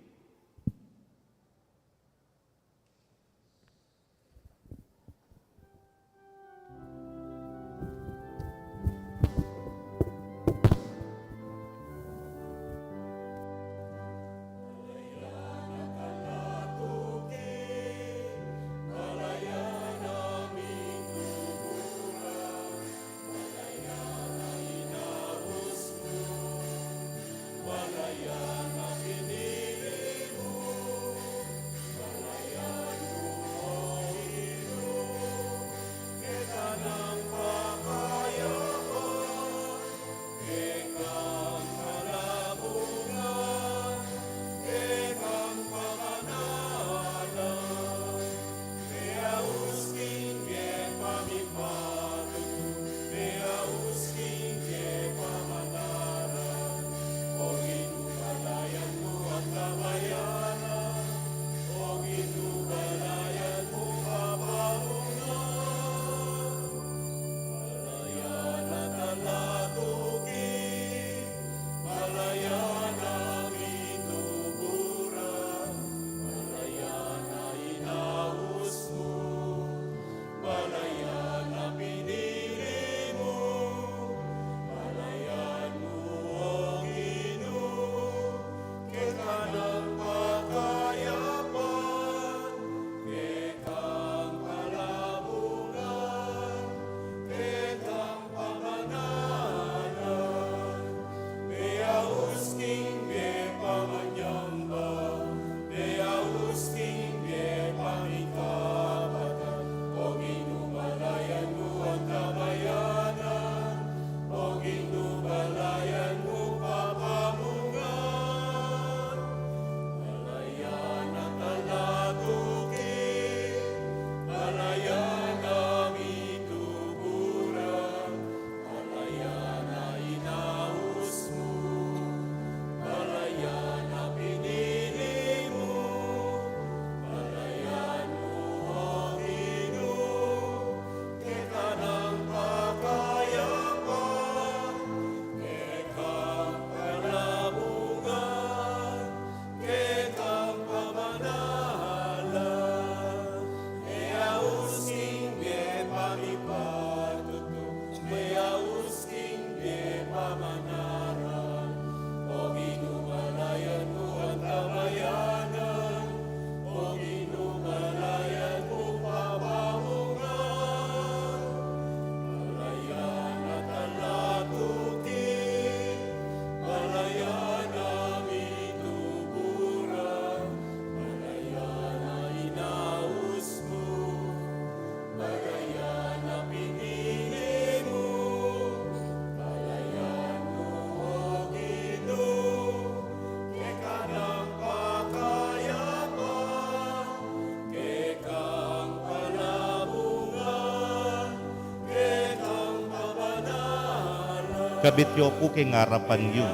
Kabit yo pu king arapan yu.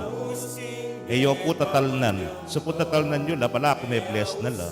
E yo pu tatalnan. Sa pu tatalnan yu la, balamu me-bless na la.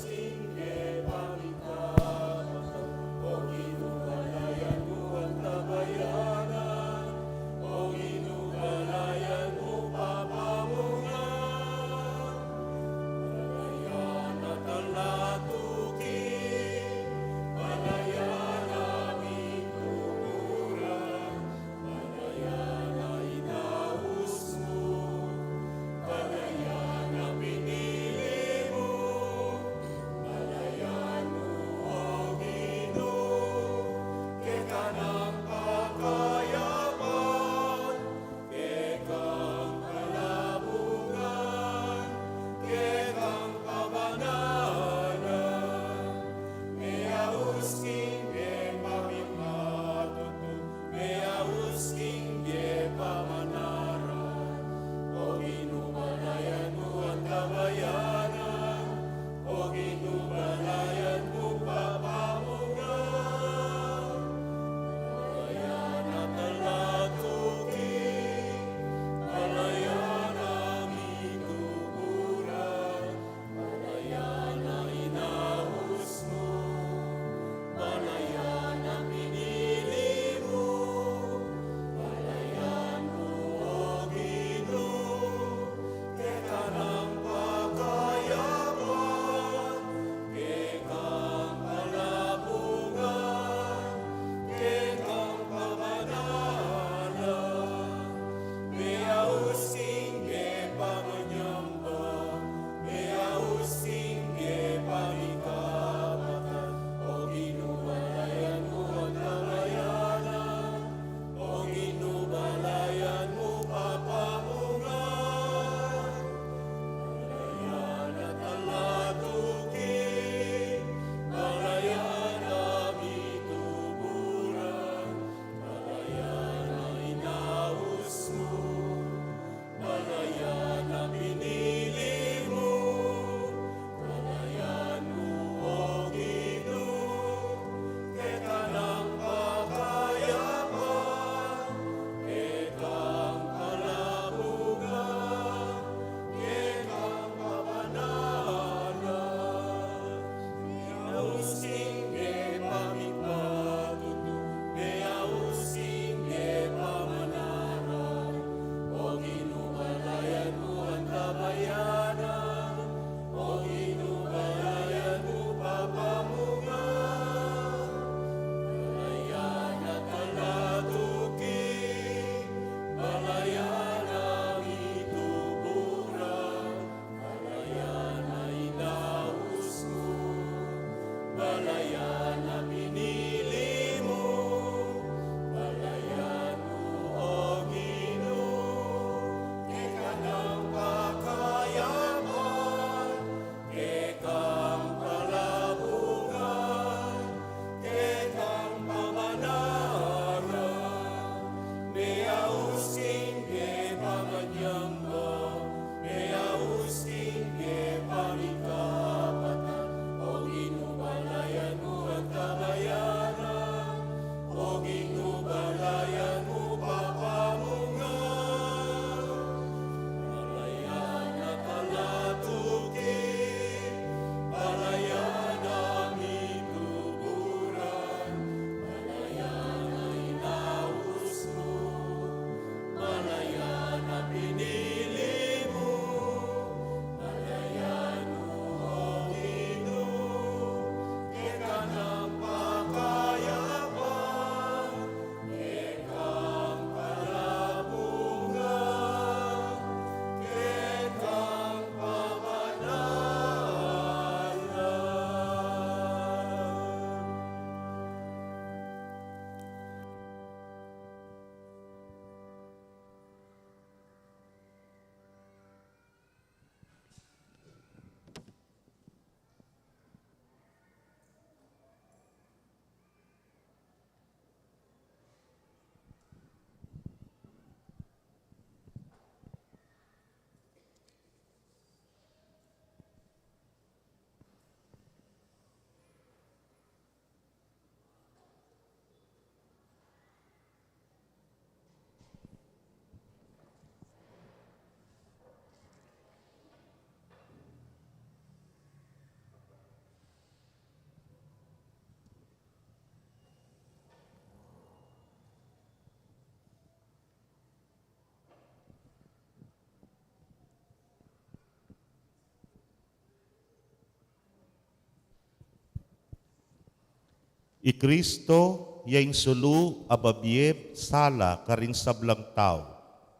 I Kristo ya ing sulu a babie sala karing sablang tau,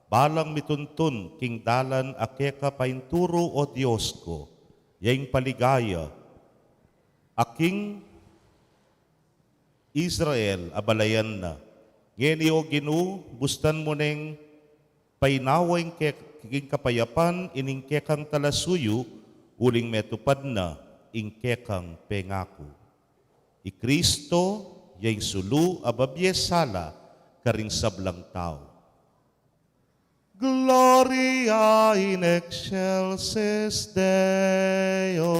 balang mituntun king dalan a keka painturu, o Dios ku, ya ing paligaya a king Israel a balayan na. Ngeni, o Ginu, bustan mu neng painawa ing ke-, king kapayapan ining kekang talasuyu, uling metupad na ing kekang pengaku. I Kristo ya ing sulu a babie sala karing sablang tau. Gloria in excelsis Deo.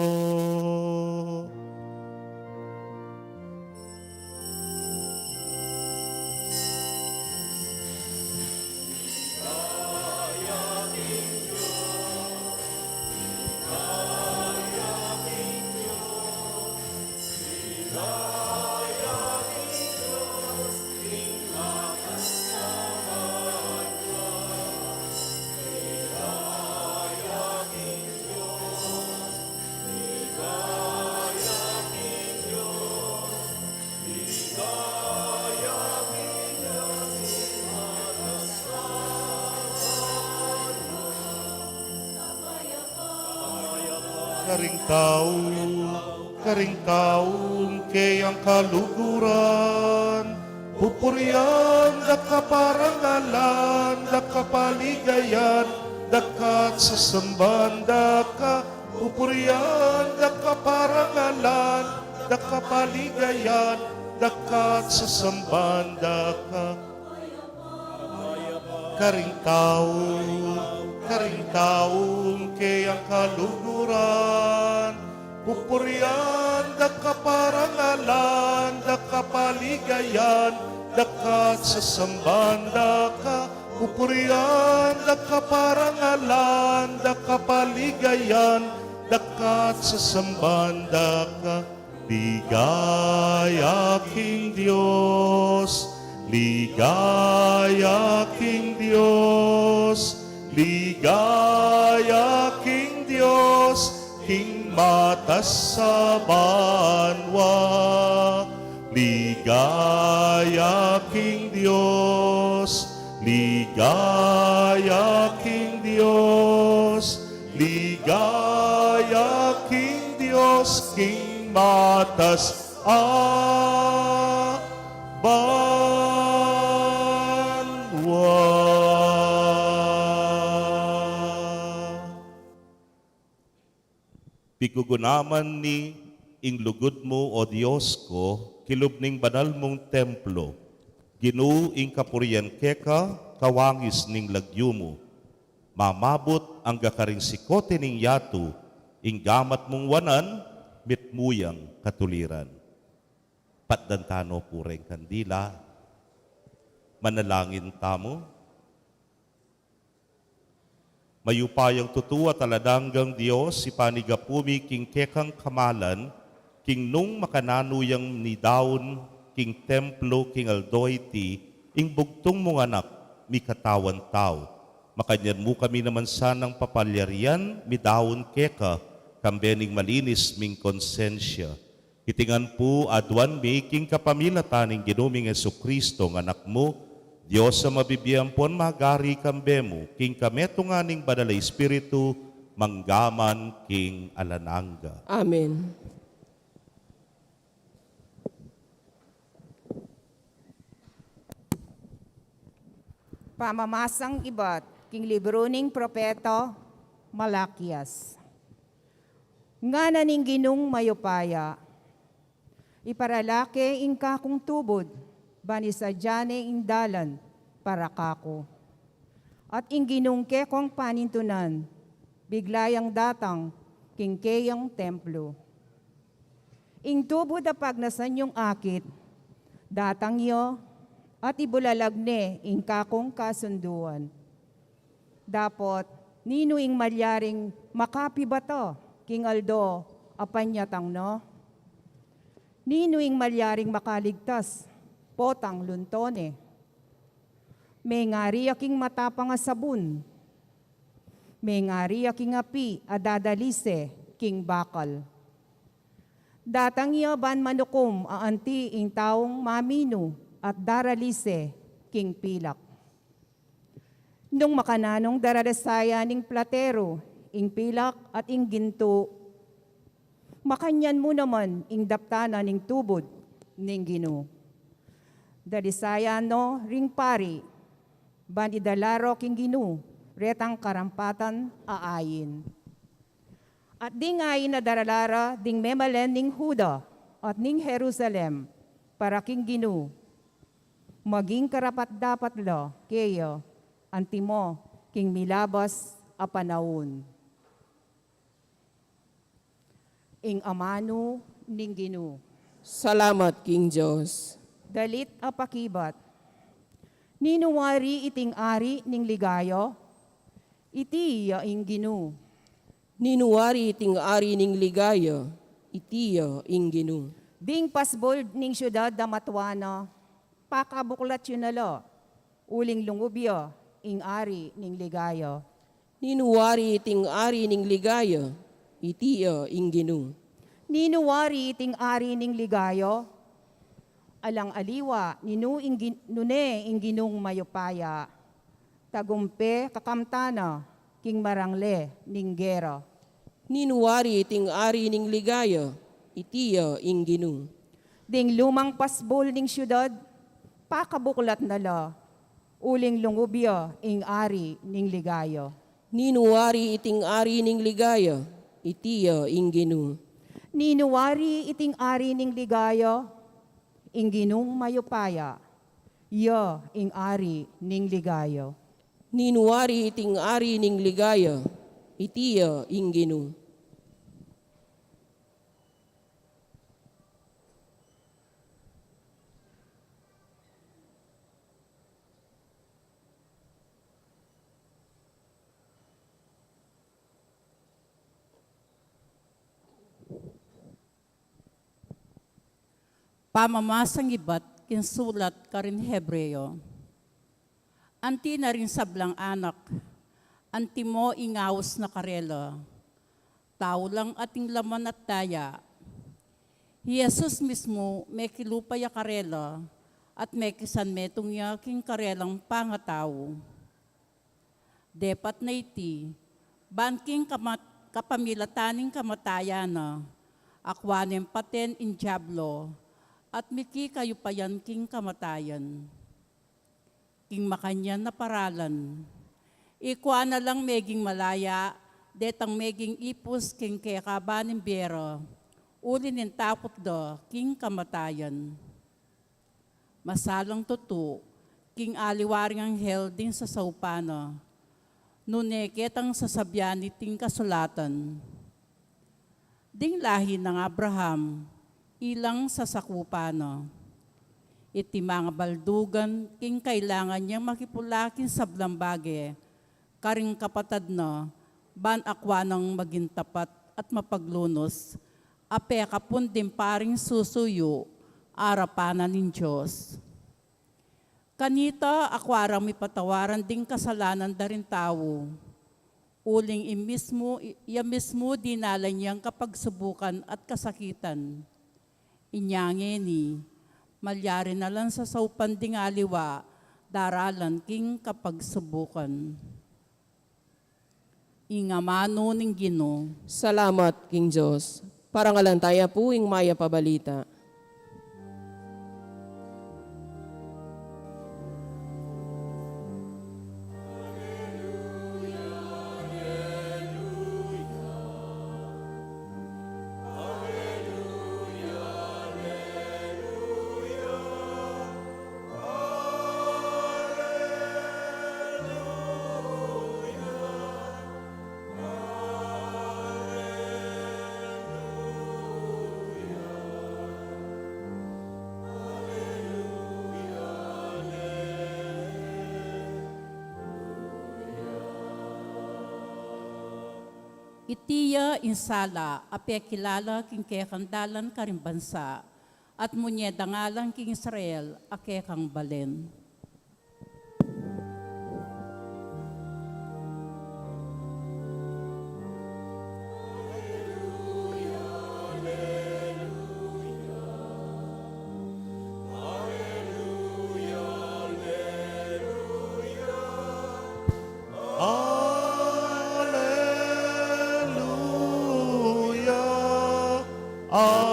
Karing tau, karing tau king keyang kaluguran, pupurian da ka, parangalan da ka, paligayan da ka, at sasamban da ka. Pupurian da ka, parangalan da ka, paligayan da ka, at sasamban da ka. Karing tau, karing tau king keyang kaluguran, pupurian da ka, parangalan da ka, paligayan da ka, at sasamban da ka. Pupurian da ka, parangalan da ka, paligayan da ka, at sasamban da ka. Ligaya king Dios, ligaya king Dios, ligaya king Dios, king matas a banua. Ligaya king Dios, ligaya king Dios, ligaya king Dios, king matas a banua. Pigugunaman mi ing lugud mu, o Dios ku, kilub ning banal mung templo. Ginu, ing kapurian keka kawangis ning lagyu mu. Mamabut angga karing sikote ning yatu, ing gamat mung wanan mitmu yang katuliran. Patdan tano pu reng kandila. Manalangin tamu. Mayupayang tutu at alang anggang Dios, ipanyawad pu mi king kekang kamalan, king nung makananu yang midaun king templo king aldo iti, ing bugtung mung anak, mikatawan tau. Makanyan mu kami naman sanang papalyarian, midaun keka, kambe ning malinis ming konsensya. Iti ngan pu aduan mi king kapamilatan ning Ginu ming Jesucristo, ing Anak mu, Dios a mabibie ampon magari kambe mu, king kametungan ning Banal a Espiritu, mangga man king alang angga. Amen. Pamamasang ibat king libru ning propeta Malakias. Ngana ning Ginung mayupaya, iparala ke ing kakung tubud, ban isadia ne ing dalan para kaku. At ing Ginung kekong panintunan, bigla yang datang king keyang templo. Ing tubud a pagnasan yung akit, datang ya at ibulalag ne ing kakung kasunduan. Dapot, ninu ing malyaring makapibata king aldo a panyatang na? Ninu ing malyaring makaligtas potang lunto ne? Mengari ya king matapang a sabun. Mengari ya king api a dadalise king bakal. Datang ya ban manukum a anti ing taung maminu at daralise king pilak. Nung makananu nong daralisayan ning plateru ing pilak at ing gintu, makanyan mu naman ing daptan na ning tubud ning Ginu. Dalisayan no ring pari, ban idala ro king Ginu retang karampatan a ain. At ding ain a darala ra ding memalen ning Juda at ning Jerusalem para king Ginu, maging karapat-dapat la keya antimo king milabas a panaun. Ing amanu ning Ginu. Salamat king Dios. Dalit a pakibat. Ninu wari iting ari ning ligaya? Iti ya ing Ginu. Ninu wari iting ari ning ligaya? Iti ya ing Ginu. Ding pasbul ning siudad a matua na, pakabuklat yu na la, uling lungub ya ing ari ning ligaya. Ninu wari iting ari ning ligaya? Iti ya ing Ginu. Ninu wari iting ari ning ligaya? Alang aliwa, ninu ing Gin-, nune ing Ginung mayupaya. Tagumpe kakamtan na king marangle ning gera. Ninu wari iting ari ning ligaya? Iti ya ing Ginu. Ding lumang pasbul ning siudad, pakabuklat na la, uling lungub ya ing ari ning ligaya. Ninu wari iting ari ning ligaya? Iti ya ing Ginu. Ninu wari iting ari ning ligaya? Ing Ginung mayupaya, ya ing ari ning ligaya. Ninu wari iting ari ning ligaya? Iti ya ing Ginu. Pamamasang ibat king sulat karing Hebreo. Anti na ring sablang anak, antimo ing aus na karela, tau lang ating laman at daya. I Jesus mismu mekilupa ya karela at mekisanmetung ya king karelang pangatau. Depat na iti, ban king kamat-, kapamilatan ning kamatayan na, akua neng paten ing Diablo, at miki kayupayan king kamatayan. King makanyan a paralan, ikua na lang meging malaya detang meging ipus king kekaban ning bie ra, uli ning taput da king kamatayan. Masalang tutu, king aliwa ring anghel ding sasaupan na, nune ketang sasabian iting kasulatan. Ding lahi nang Abraham, ilang sasakupan na. Iti mangabaldugan king kailangan yang makipula king sablang bage karing kapatad na, ban akua nang maging tapat at mapaglunus, a pekapun ding paring susuyu arapan na ning Dios. Kanita, akua rang mipatawaran ding kasalanan da ring tau. Uling i mismu, i-, iya mismu dinalan yang kapagsubukan at kasakitan. Inya ngeni, malyari na lang sasaupan ding aliwa, daralan king kapagsubukan. Ing amanu ning Ginu. Salamat king Dios. Parangalan taya pu ing mayap a balita. Iti ya ing sala a pekilala king kekang dalan karing bansa, at munye dangalan king Israel a kekang balen. Aleluya, aleluya,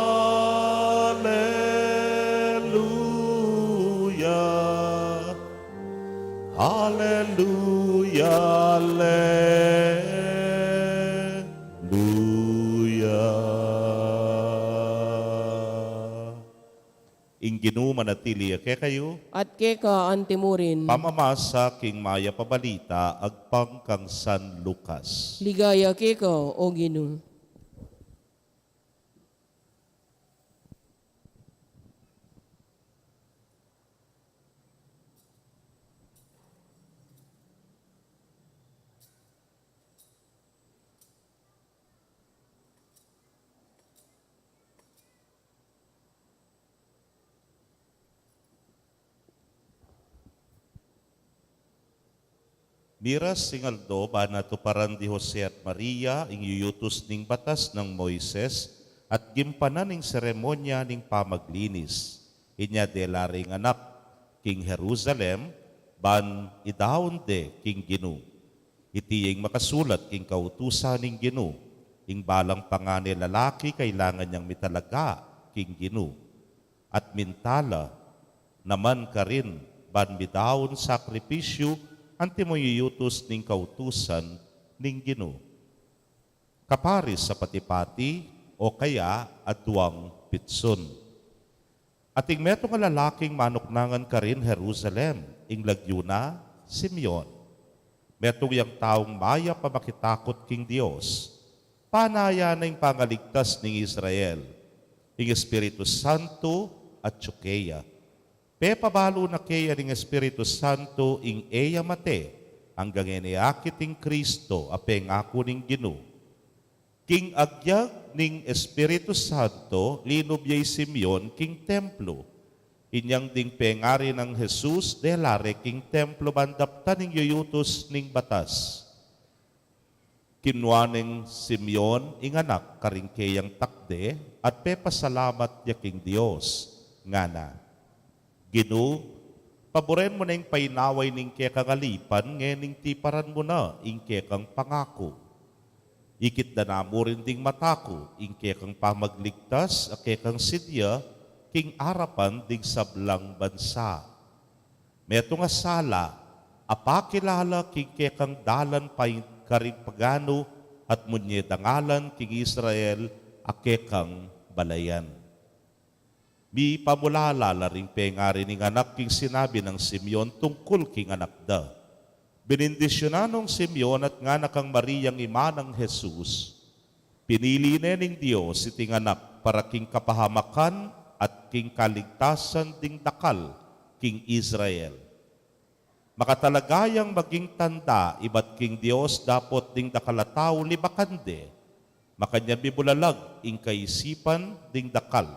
aleluya, aleluya. Ing Ginu manatili ya kekayu. At keka antimurin. Pamamasa king mayap a balita agpang kang San Lucas. Ligaya keka, O Ginu. Miras ing aldo ban atuparan di Jose at Maria ing yuyutus ning batas nang Moises at gimpanan ing seremonya ning pamaglinis. Inya dela re ing anak king Jerusalem ban idaun de king Ginu. Iti ya ing makasulat king kautusan ning Ginu, ing balang pangane lalaki kailangan yang mitalaga king Ginu. At minta la naman karin ban midaun sakripisyu antimo yuyutus ning kautusan ning Ginu. Kaparis a pati-pati o kaya aduang pitsun. At ing metung a lalaking manuknangan karin Jerusalem, ing lagyu na Simeon. Metung yang taung mayap a makitakut king Dios. Panayan na ing pangaligtas ning Israel. Ing Espiritu Santo atyu keya. Pepabalu na keya ning Espiritu Santo ing e ya mate, anggang e ne akit ing Kristo a pengaku ning Ginu. King agyag ning Espiritu Santo, linub ya i Simeon king templo. Inyang ding pengari nang Jesus, dela re king templo ban daptan ing yuyutus ning batas. Kinua neng Simeon ing anak karing keyang takde, at pepasalamat ya king Dios, ngana: Ginu, paburen mu neng painaway ning kekang alipan, ngening tiparan mu na ing kekang pangaku. Ikit da na mu rin ding mata ku ing kekang pamagligtas a kekang sidya king arapan ding sablang bansa. Metung a sala a pakilala king kekang dalan pa karing paganu, at munye dangalan king Israel a kekang balayan. Mipamulala la ring pengari ning anak king sinabi nang Simeon tungkul king anak da. Benindisyunan nong Simeon at ngana kang Mariang ima nang Jesus: Pinili ne ning Dios iting anak para king kapahamakan at king kaligtasan ding dakal king Israel. Makatalaga yang maging tanda ibat king Dios dapot ding dakal a tau libakan de. Makanyan mibulalag ing kaisipan ding dakal,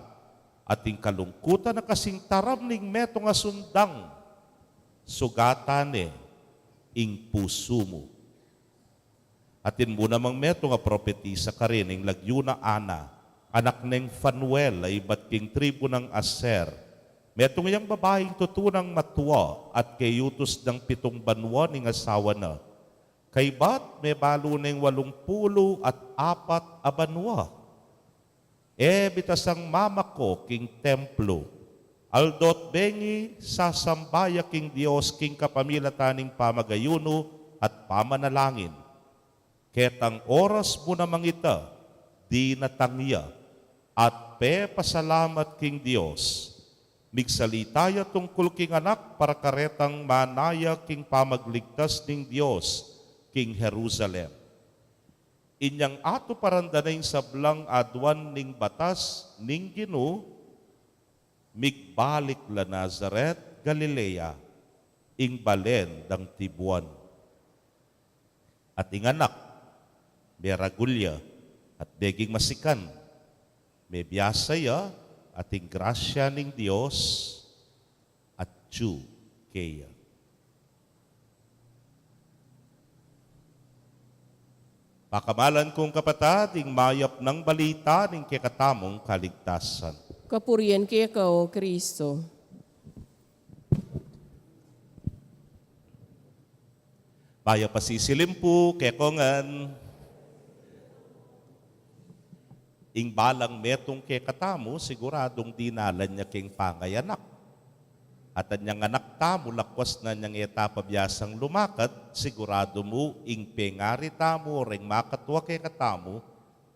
at ing kalungkutan a kasing taram ning metung a sundang, sugatan ne ing pusu mu. Atin mu namang metung a propetisa karin, ing lagyu na Ana, anak neng Fanuel, a ibat king tribu nang Aser. Metung yang babaing tutu nang matua, at keyutus nang pitung banua ning asawa na. Kaybat mebalu neng walung pulu at apat a banua. E bitasang mamako king templo. Aldo't bengi sasamba ya king Dios king kapamilatan ning pamagayunu at pamanalangin. Ketang oras mu namang ita, dinatang ya at pepasalamat king Dios. Migsalita ya tungkul king anak para karetang manaya king pamagligtas ning Dios king Jerusalem. Inyang atuparan da na ing sablang aduan ning batas ning Ginu, migbalik la Nazaret, Galilea, ing balen dang tibuan. At ing anak, meragul ya, at meging masikan, mebiasa ya, at ing grasya ning Dios atyu keya. Pakamalan kung kapatad, ing mayap nang balita ning kekatamung kaligtasan. Kapurian keka, O Kristo. Aya pasisilim pu, kekongan. Ing balang metung kekatamu, siguradung dinalan ya keng pangayanak. At anyang anak tamu, lakwas na nyang e ta pa biasang lumakad, siguradu mu, ing pengari tamu, o reng makatua kekatamu,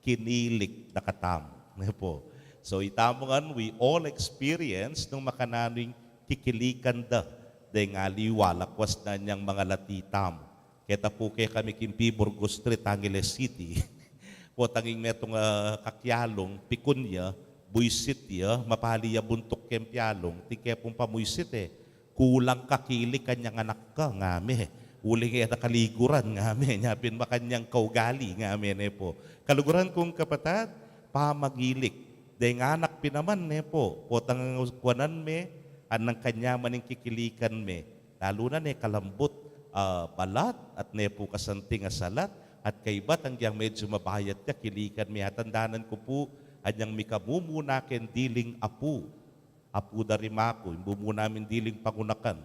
kinilik na katamu. Ne pu? So, itamu ngan, we all experience nung makananu ing kikilikan da deng aliwa, lakwas na nyang mangalati tamu. Keta pu kekami king P. Burgos Street, Angeles City. Potang ing metung a kakyalung, pikun ya, buisit ya, mapali ya buntuk keng pialung, atin ke pung pamuisit e, kulang ka kilik anyang anak ka, ngame. Uling e na kaliguran, ngame. Nya pin makanyang kaugali, ngame, ne pu? Kaluguran kung kapatad, pamangilik. Deng anak pin naman, ne pu? Potang kuanan me, anyang kanyaman ing kikilikan me. Lalu na ne kalambut, ah, balat, at ne pu kasanting a salat, at kaybat anggyang medyu mabayat ya, kilikan me. Atandanan ku pu, anyang mikamumuna keng diling apu. Apu da ri maku, ing mumuna ming diling pangunakan.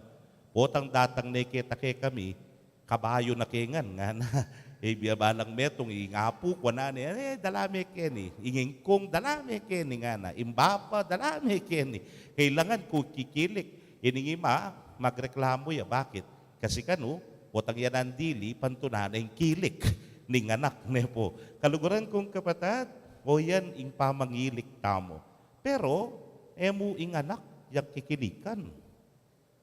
Potang datang ne keta kekami, kabayu na ke ngan, ngana. E, bia balang metung, ing apu, kuanan ne, e, dala me keni. Ing ingkung, dala me keni, ngana. Ing bapa, dala me keni. Kailangan ku kikilik. Ining ima, magreklamu ya, bakit? Kasi kanu, potang ya nang dili, pantunan na ing kilik ning anak, ne pu? Kaluguran kung kapatad, o yan ing pamangilik tamu. Pero, e mu ing anak yang kikilikan.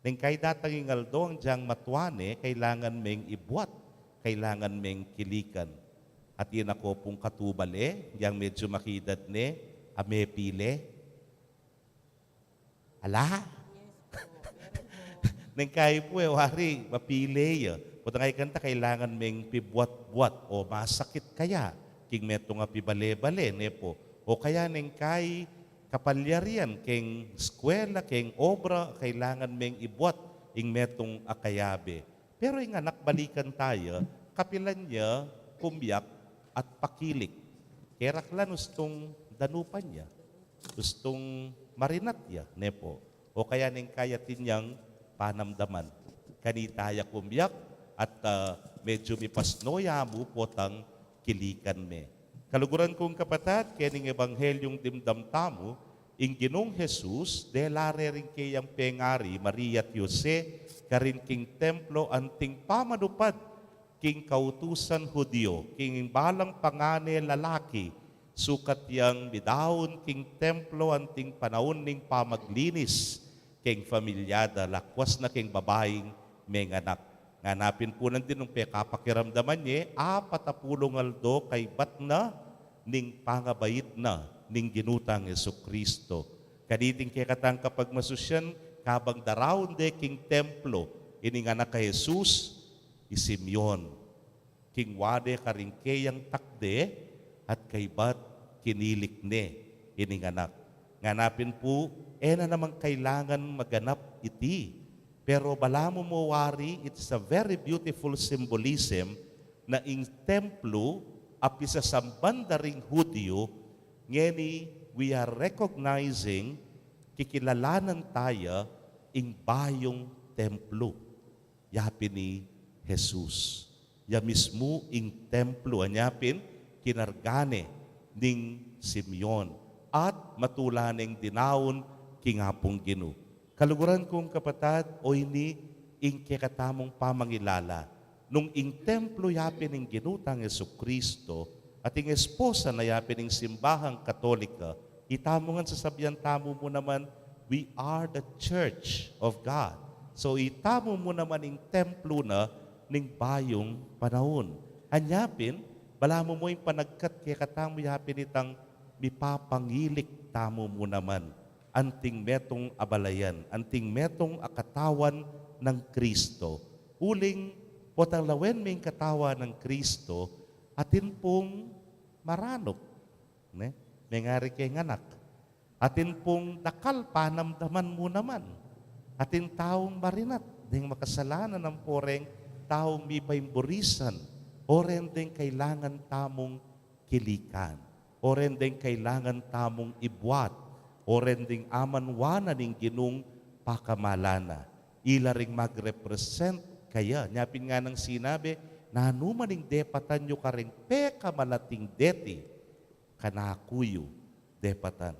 Neng kaybat datang ing aldo, anggyang matua ne, kailangan meng ibuat, kailangan meng kilikan. Atin na ko pung katubal e, yang medyu makidad ne, a mepile. Ala? Neng kayi pu e, wari, mapile ya. Potang kanta, kailangan meng pibuat-buat o masakit kaya king metung a pibale-bale, ne pu? O kaya neng kayi kapalyarian keng eskwela, keng obra, kailangan meng ibuat ing metung a kayabe. Pero ing anak, balikan taya, kapilan ya kumyak at pakilik? Keraklan ustung danupan ya, ustung marinat ya, ne pu? O kaya neng kayi atin yang panamdaman? Kanita ya kumyak at, ah, medyu mipasno ya mu, potang kilikan me. Kaluguran kung kapatad, kening ebanghelyu dimdam tamu, ing Ginung Jesus, dela re ring keyang pengari, Maria at Jose, karin king templo anting pamanupad king kautusan Judio, king balang pangane lalaki, sukat yang midaun king templo anting panaun ning pamaglinis keng pamilya da, lakwas na keng babaing menganak. Ngana pin pu nandin nung pekapakiramdaman ye, apat a pulung aldo kaybat na ning pangabait na ning Ginu tang Jesucristo. Kaniting kekatang kapagmasusyan, kabang daraun de king templo ining anak a Jesus, i Simeon. King wade karing keyang takde at kaybat kinilik ne ining anak. Ngana pin pu, e na naman kailangan maganap iti. Pero balamu mo wari, it's a very beautiful symbolism na ing templo a pisasamban da ring Judio, ngeni we are recognizing, kikilalanan taya ing bayung templo. Ya pin i Jesus. Ya mismu ing templo, anya pin kinarga ne ning Simeon, at matula neng dinaun king Apung Ginu. Kaluguran kung kapatad, o ini ing kekatamung pamangilala. Nung ing templo ya pin ing Ginu tang Jesucristo, at ing esposa na ya pin ing simbahang Katolika, itamu ngan sasabian tamu mu naman, "We are the church of God." So, itamu mu naman ing templo na ning bayung panaun. Anya pin, balamu mo ing panagkat kekatamu ya pin itang mipapangilik tamu mu naman anting metung a balayan, anting metung a katawan nang Kristo. Uling potang lawen me ing katawan nang Kristo, atin pung maranup, ne? Mengari keng anak. Atin pung dakal panamdaman mu naman. Atin taung marinat deng makasalanan, ampo reng taung mipaimburisan, o reng deng kailangan tamung kilikan, o reng deng kailangan tamung ibuat, o reng deng amanwanan ning Ginung pakamalan na. Ila ring magrepresent kaya. Nya pin nganang sinabi, nanu man ing depatan yu karing pekamalating deti, kanaku yu depatan.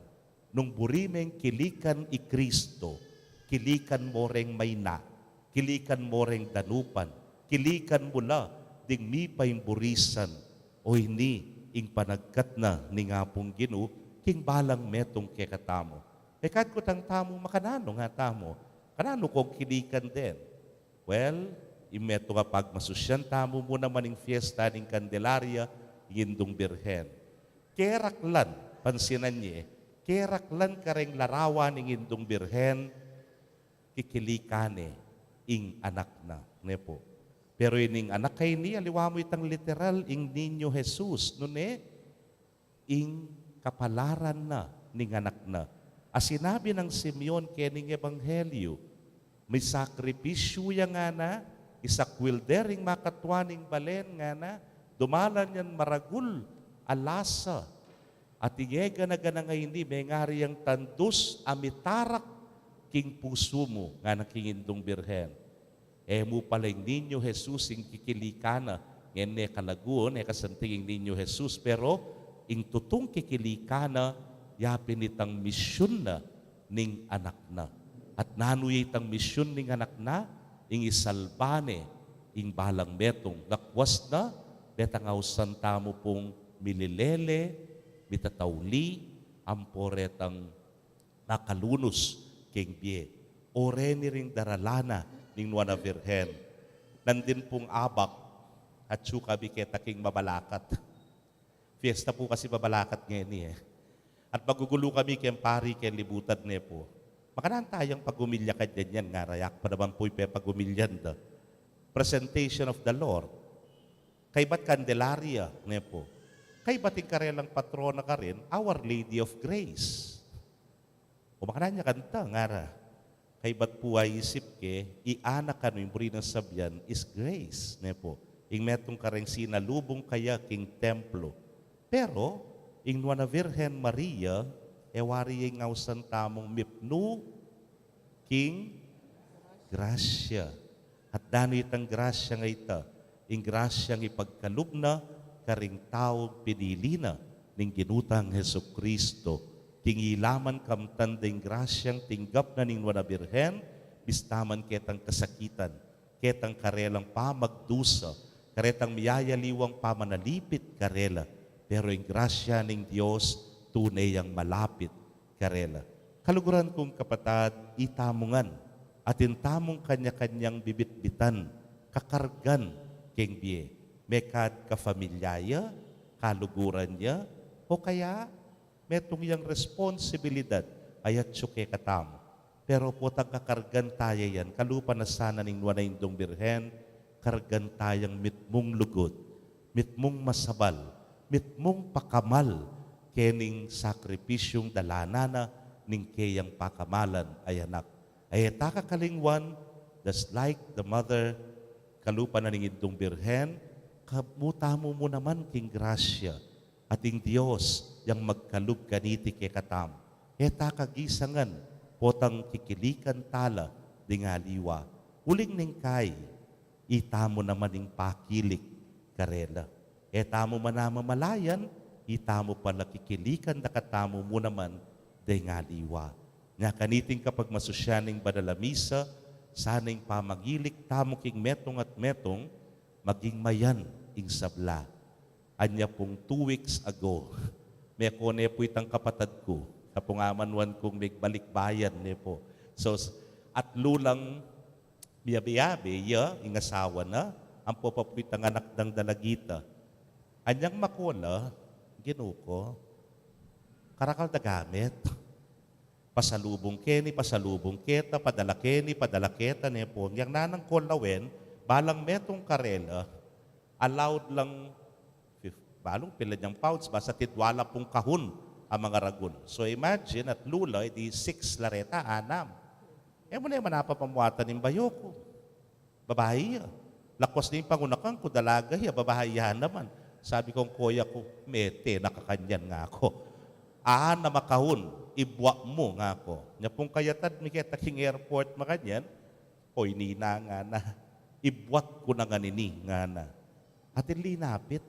Nung buri meng kilikan i Kristo, kilikan mo reng maina, kilikan mo reng danupan, kilikan mo la ding mipaimburisan. O ini ing panagkat na ning Apung Ginu king balang metung kekatamu. E, kutang tamu, makananu nga tamu? Kananu kong kilikan den? Well, ing metung a pagmasusyan tamu mu naman ing fiesta ning Candelaria, ing Indung Birhen. Keraklan, pansinan ye, keraklan kareng larawan ning Indung Birhen, kikilikan ne ing anak na, ne pu. Pero ining anak a ini, aliwa mu itang literal, ing Niño Jesus, nune, ing kapalaran na ning anak na. A sinabi nang Simeon kening ebanghelyu, misakripisyu ya ngana, isakwil de ring makatua ning balen ngana, dumalan yang maragul a lasa, at ing e gana-gana ngeni mengari yang tandus a mitarak king pusu mu, ngana king Indung Birhen. E mu pala ing Niño Jesus ing kikilikan na, ngeni e kalaguan, e kasanting ing Niño Jesus, pero ing tutung kikilikan na, ya pin itang misyun na ning anak na. At nanu ya itang misyun ning anak na? Ing isalba ne ing balang metung. Lakwas na, detang ausan tamu pung mililele, mitatauli, ampo retang nakalunus king bie. O reni ring daralan na ning Nuan a Birhen. Nandin pung abak, atsu kami keta king mabalakat. Fiesta pu kasi mabalakat ngeni e. At magugulu kami keng pari keng libutan ne pu. Makananu tayang pagumilya kanyan yan, ngara, e ku pa naman pu pepagumilyan da. Presentation of the Lord. Kaybat Candelaria, ne pu. Kaybat ing karelang patrona karin, Our Lady of Grace. O makananu ya kanta, ngara. Kaybat pu aisip ke, i Ana kanu ing buri nang sabyan is Grace, ne pu. Ing metung kareng sinalubung kaya king templo. Pero ing Nuan a Virgen Maria, e wari ya ing ausan tamung mipnu king grasya. At nanu itang grasya nga ita? Ing grasyang ipagkalub na karing taung pinili na ning Ginu tang Jesucristo. King ilaman kamtan ding grasyang tinggap na ning Nuan a Birhen, bista man ketang kasakitan, ketang karelang pamagdusa, karetang miyayaliwang pamanalipit karela, pero ing grasya ning Dios tune yang malapit karela. Kaluguran kung kapatad, itamu ngan, atin tamung kanya-kanyang bibitbitan, kakargan king bie. Mekad kapamilya ya, kaluguran ya, o kaya metung yang responsibilidad a yatsu kekatamu. Pero potang kakargan taya yan, kalupa na sana ning Nuan a Indung Birhen, kargan tayang mitmung lugud, mitmung masabal, mitmung pakamal kening sakripisyung dalanan na ning keyang pakamalan a anak. Ay, e ta kakalingwan, just like the mother, kalupa na ning Indung Birhen, kamu tamu mu naman king grasya, at ing Dios yang magkalub kaniti kekatamu. E ta kagisangan, potang kikilikan tala ding aliwa. Uling neng kai, itamu naman ing pakilik karela. E tamu man namamalayan, itamu pala kikilikan da katamu mu naman deng aliwa. Nya kaniting kapagmasusyan ning banal a misa, sana ing pamangilik tamu king metung at metung, maging mayan ing sabla. Anya pung two weeks ago, meko ne pu itang kapatad ku, kapung amanuan kung megbalikbayan ne pu. So, s-, atlu lang miyabe-yabe, ya, ing asawa na, ampo pa pu itang anak dang dalagita. Anyang mako la, Ginu ku, karakal da gamit. Pasalubung keni, pasalubung keta, padala keni, padala keta, ne pu. Yang nanang ko lawen, balang metung karela, allowed lang fif-, balung pila yang pounds, basta tidwala pung kahun a mangaragul. So imagine, atlu la, e di six la reta, anam. E mu ne man apapamuatan ing bayu ku. Babai ya. Lakwas ning pangunakan ku, dalaga ya, babai ya naman. Sabi kung koya ku, "Mete na ka kanyan," ngaku. "Anam a kahun, ibua mu," ngaku. Nya pung kayatad mi keta king airport makanyan, "Oy, Nina," ngana, Ibuat ku na ngan ini, ngana. Atin linapit.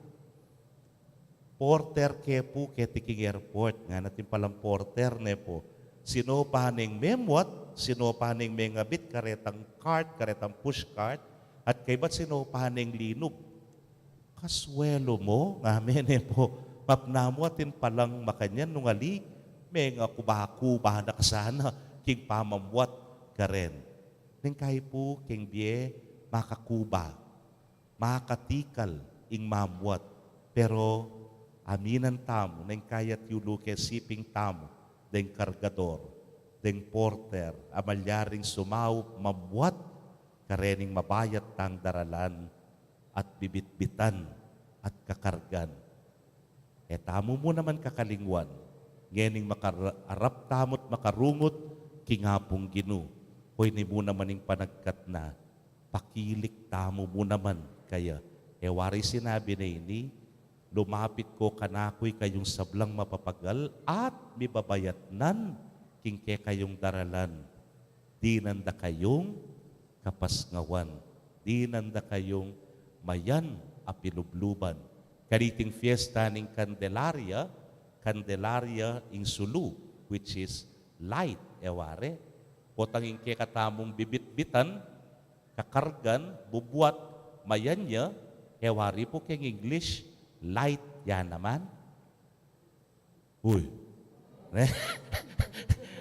Porter ke pu keti king airport, ngana atin palang porter, ne pu. Sinopa neng memuat, sinopa neng mengabit karetang cart, karetang push cart, at kaybat sinopa neng linub. Kasuelu mu, ngame, ne pu, mapna mu atin palang makanyan nung ali, mengakuba-kuba na ka sana king pamamuat karen. Neng kayi pu king bie makakuba, makatikal ing mamuat, pero aminan tamu, neng kayi atiu lu ke siping tamu, deng kargador, deng porter, a malyaring sumaup mamuat karening mabayat tang daralan at bibitbitan at kakargan. E tamu mu naman kakalingwan, ngening makarap tamu't makarungut king Apung Ginu, oyni mu naman ing panagkat na, pakilik tamu mu naman kaya. E wari sinabi na ini, lumapit ko kanaku ikayung sablang mapapagal at mibabayatnan king kekayung daralan. Dinan da kayung kapasngawan, dinan da kayung mayan a pilubluban. Kaniting fiesta ning Candelaria, Candelaria ing sulu, which is light, e wari. Potang ing kekatamung bibitbitan, kakargan, bubuat, mayan ya, e wari pu keng English, light ya naman. Uy. Ne?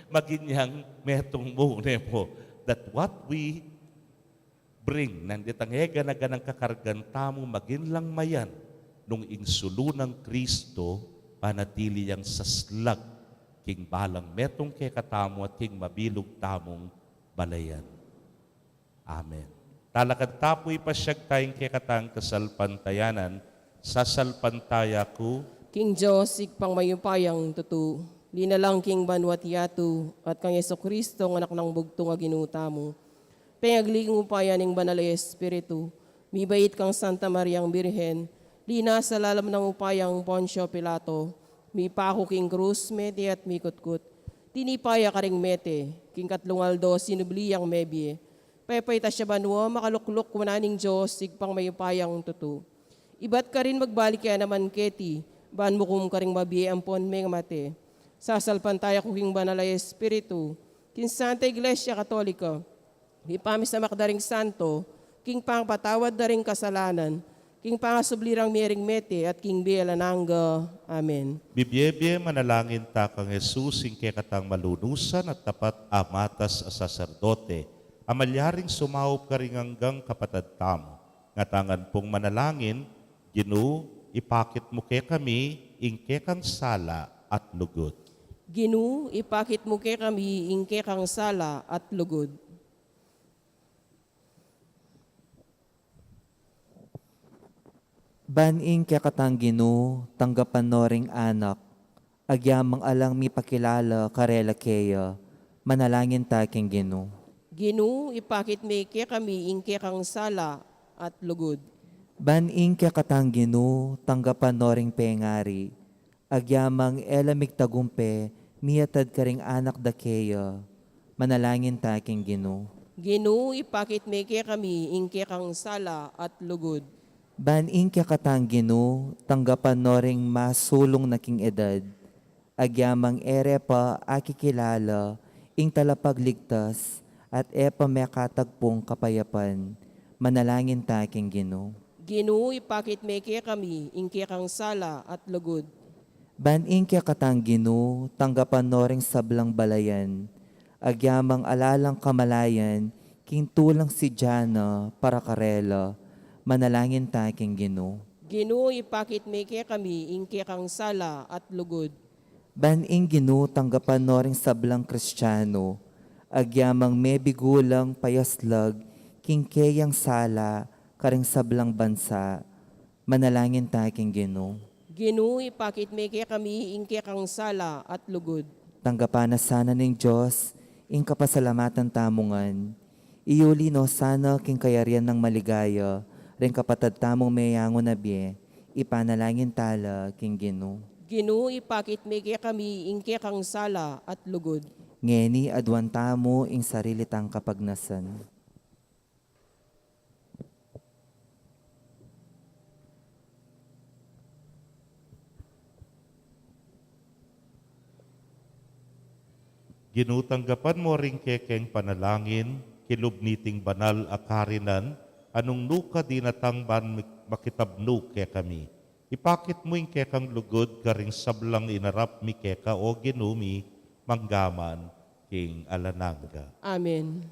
Magin yang metung mu, ne pu. That what we bring, nanditang egana-ganang kakargan tamu, magin lang mayan, nung ing sulu nang Kristo, panatili yang saslag, king balang metung kekatamu at king mabilug tamung balayan. Amen. Talakad ta pu, ipasyag taya ing kekatang kasalpantayanan, sasalpantaya ku. King Dios, Ibpang mayupayang tutu, linalang king banua't yatu, at kang Jesucristo, a Anak nang bugtung a Ginu tamu. Pengagli king upaya ning Banal a Espiritu, mibait kang Santa Mariang Birhen, linasa lalam nang upayang Poncio Pilato, mipaku king krus, mete at mikutkut. Tinipa ya karing mete, king katlung aldo sinubli yang mebie. Pepaitas ya banua, makalukluk wanan ning Dios, Ibpang mayupayang tutu. Ibat karin magbalik ya naman keti, ban mukum karing mabie ampon mengamate. Sasalpantaya ku king Banal a Espiritu, king Santa Iglesia Katolika, king pamisamak da ring santo, king pangapatawad da ring kasalanan, king pangasubli rang mie ring mete, at king bie alang angga. Amen. Bibie-bie manalangin ta kang Jesus, ing kekatang malunusan at tapat a matas a saserdote, a malyaring sumaup karing anggang kapatad tamu. Ngatamu ngan pung manalangin, Ginu, ipakit mu kekami ing kekang sala at lugud. Ginu, ipakit mu kekami ing kekang sala at lugud. Ban ing kekatang Ginu, tanggapan no ring anak, agyamang alang mipakilala karela keya, manalangin ta king Ginu. Ginu, ipakit me kekami ing kekang sala at lugud. Ban ing kekatang Ginu, tanggapan no ring pengari, agyamang e la migtagumpe miatad karing anak da keya, manalangin ta king Ginu. Ginu, ipakit me kekami ing kekang sala at lugud. Ban ing kekatang Ginu, tanggapan no ring masulung na king edad, agyamang e re pa akikilala ing Talapagligtas at e pa mekatagpung kapayapan, manalangin ta king Ginu. Ginu, ipakit me kekami ing kekang sala at lugud. Ban ing kekatang Ginu, tanggapan no ring sablang balayan, agyamang ala lang kamalayan king tulang sidya na para karela, manalangin ta king Ginu. Ginu, ipakit me kekami ing kekang sala at lugud. Ban ing Ginu, tanggapan no ring sablang Kristiano, agyamang mebigu lang payaslag king keyang sala karing sablang bansa, manalangin ta king Ginu. Ginu, ipakit me kekami ing kekang sala at lugud. Tanggapan na sana ning Dios ing kapasalamatan tamu ngan. Iuli no sana king kayarian nang maligaya ring kapatad tamung meyangu na bie, ipanalangin ta la king Ginu. Ginu, ipakit me kekami ing kekang sala at lugud. Ngeni aduan tamu ing sarili tang kapagnasan. Ginu, tanggapan mu ring kekeng panalangin, kilub niting banal a karinan, a nung nuka dinatang ban mik-, makitabnu kekami. Ipakit mu ing kekang lugud karing sablang inarap mi keka, o Ginu mi, mangga man king alang angga. Amen.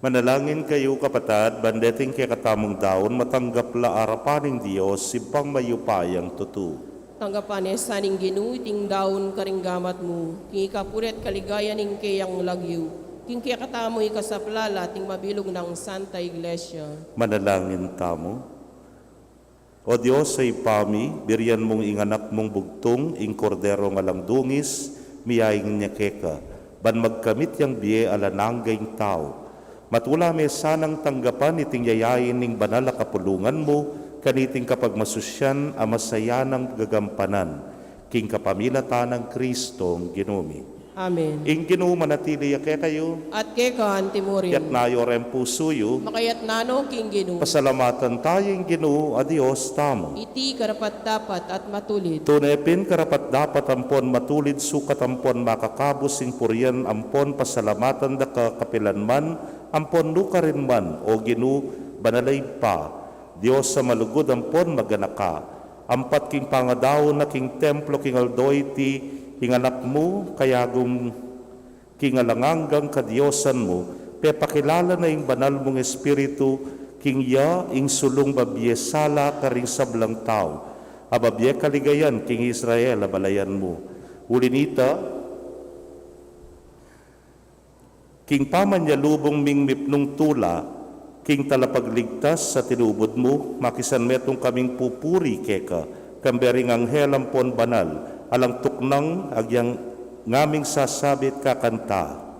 Manalangin kayu, kapatad, ban deting kekatamung daun matanggap la arapan ning Dios, Ibpang mayupayang tutu. Tanggapan ne sa ning Ginu iting daun karing gamat mu, king ikapuri't kaligayan ning keyang lagyu, king kekatamung ikasaplala at ning mabilug nang Santa Iglesia. Manalangin tamu. O Dios a Ibpa mi, birian mung ing Anak mung bugtung, ing Korderong alang dungis, miyaing ne keka, ban magkamit yang bie alang angga ing tau. Matula me sanang tanggapan iting yayain ning banal a kapulungan mu, kaniting kapagmasusyan a masayanang gagampanan, king kapamilatan nang Kristong Ginu mi. Amen. Ing Ginu manatili ya kekayu. At keka anti mu rin. Itas yu reng pusu yu. Makatas no king Ginu. Pasalamatan tamu ing Ginu a Dios tamu. Iti karapat-dapat at matulid. Tune pin karapat-dapat ampon matulid sukat ampon makakabus ing purian ampon pasalamatan da ka kapilan man ampon nukarin man, o Ginu, banal a Ibpa, Dios a malugud ampon maganaka, ampat king pangadaun na king templo king aldo iti ing Anak mu, kayagum king alang anggang kadiosan mu, pepakilala na ing banal mung Espiritu, king ya ing sulung babie sala karing sablang tau, a babie kaligayan king Israel a balayan mu. Uli nita, king pamanyalubung ming mipnung tula, king talapagligtas a tinubud mu, makisanmetung kaming pupuri keka, kambe ring anghel ampon banal, Alang tuknang agyang ngaming sasabit kakanta.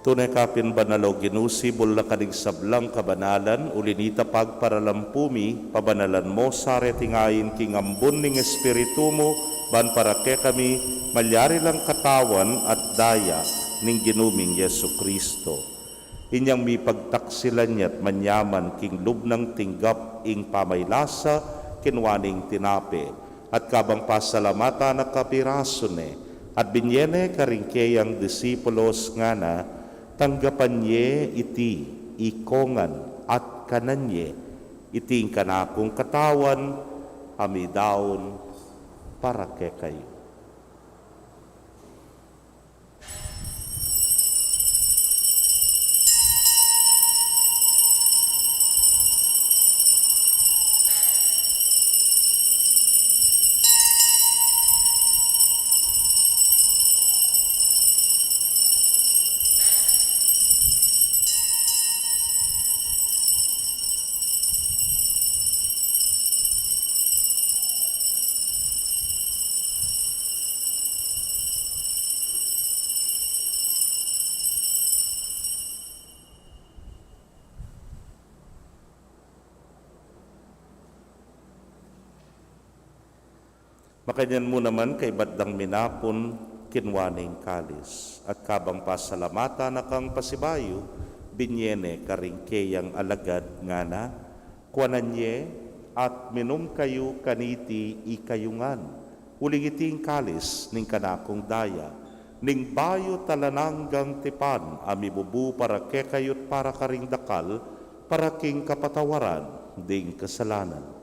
Tune ka pin banal, O Ginu, sibul na ka ning sablang kabanalan, uli nita pagparalampu mi, pabanalan mo sa reting ain king ambun ning Espiritu mu, ban para kekami malyari lang katawan at daya ning Ginu ming Jesu Kristo. Inyang mipagtaksilan ya't manyaman king lub nang tinggap ing pamaylasa, kinua ne ing tinape, at kabang pasalamatan na kapirasu ne, at binye ne karing keyang disipulos ngana, tanggapan ye iti ikongan at kanan ye, iti ing kanakung katawan, a midaun para kekayu. Makanyan mu naman kaybat dang minapun, kinua ne ing kalis, at kabang pasalamatan na kang pasibayu, binye ne karing keyang alagad ngana, kuanan ye at minum kayu kaniti ikayu ngan, uling iti ing kalis ning kanakung daya, ning bayu at alang anggang tipan, a mibubu para kekayu't para karing dakal, para king kapatawaran ding kasalanan.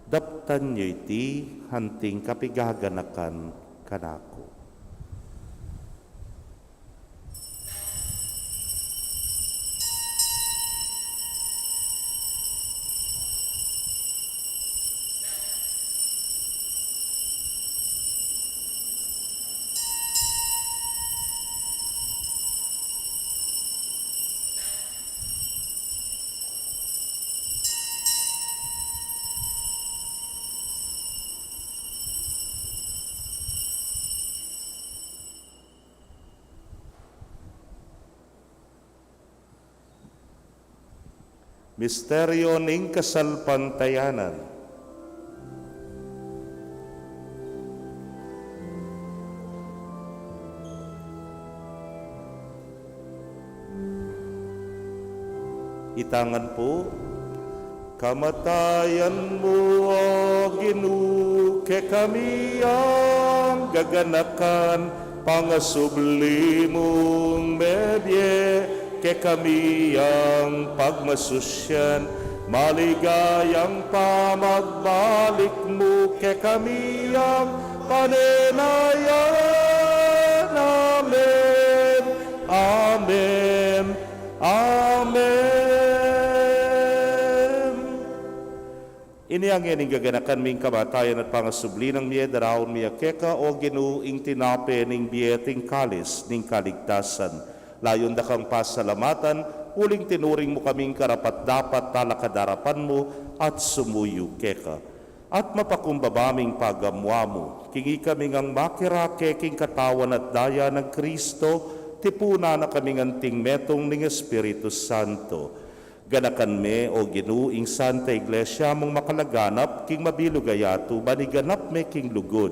Daptan yu iti anting kapigaganakan kanaku. Misteryo ning kasalpantayanan. Itangan pu. Kamatayan mu, O Ginu, kekami yang gaganakan, pangasubli mung mebie kekami yang pagmasusyan, maligayang pamagbalik mu kekami yang panenayan. Amen. Amen. Amen. Ini ngeni ing gaganakan ming kamatayan at pangasubli nang mie, daraun mi keka, O Ginu, ing tinape ning bie at ing kalis ning kaligtasan. Layun da kang pasalamatan, Uling tinuring mu kaming karapat-dapat talakad king arapan mu at sumuyu keka. At mapakumbaba ming pagamuamu, king ikami ngang makirake king katawan at daya nang Kristo, tipunan na kaming anting metung ning Espiritu Santo. Ganakan me, O Ginu, ing Santa Iglesia mung makalaganap king mabilug a yatu, ban iganap me king lugud.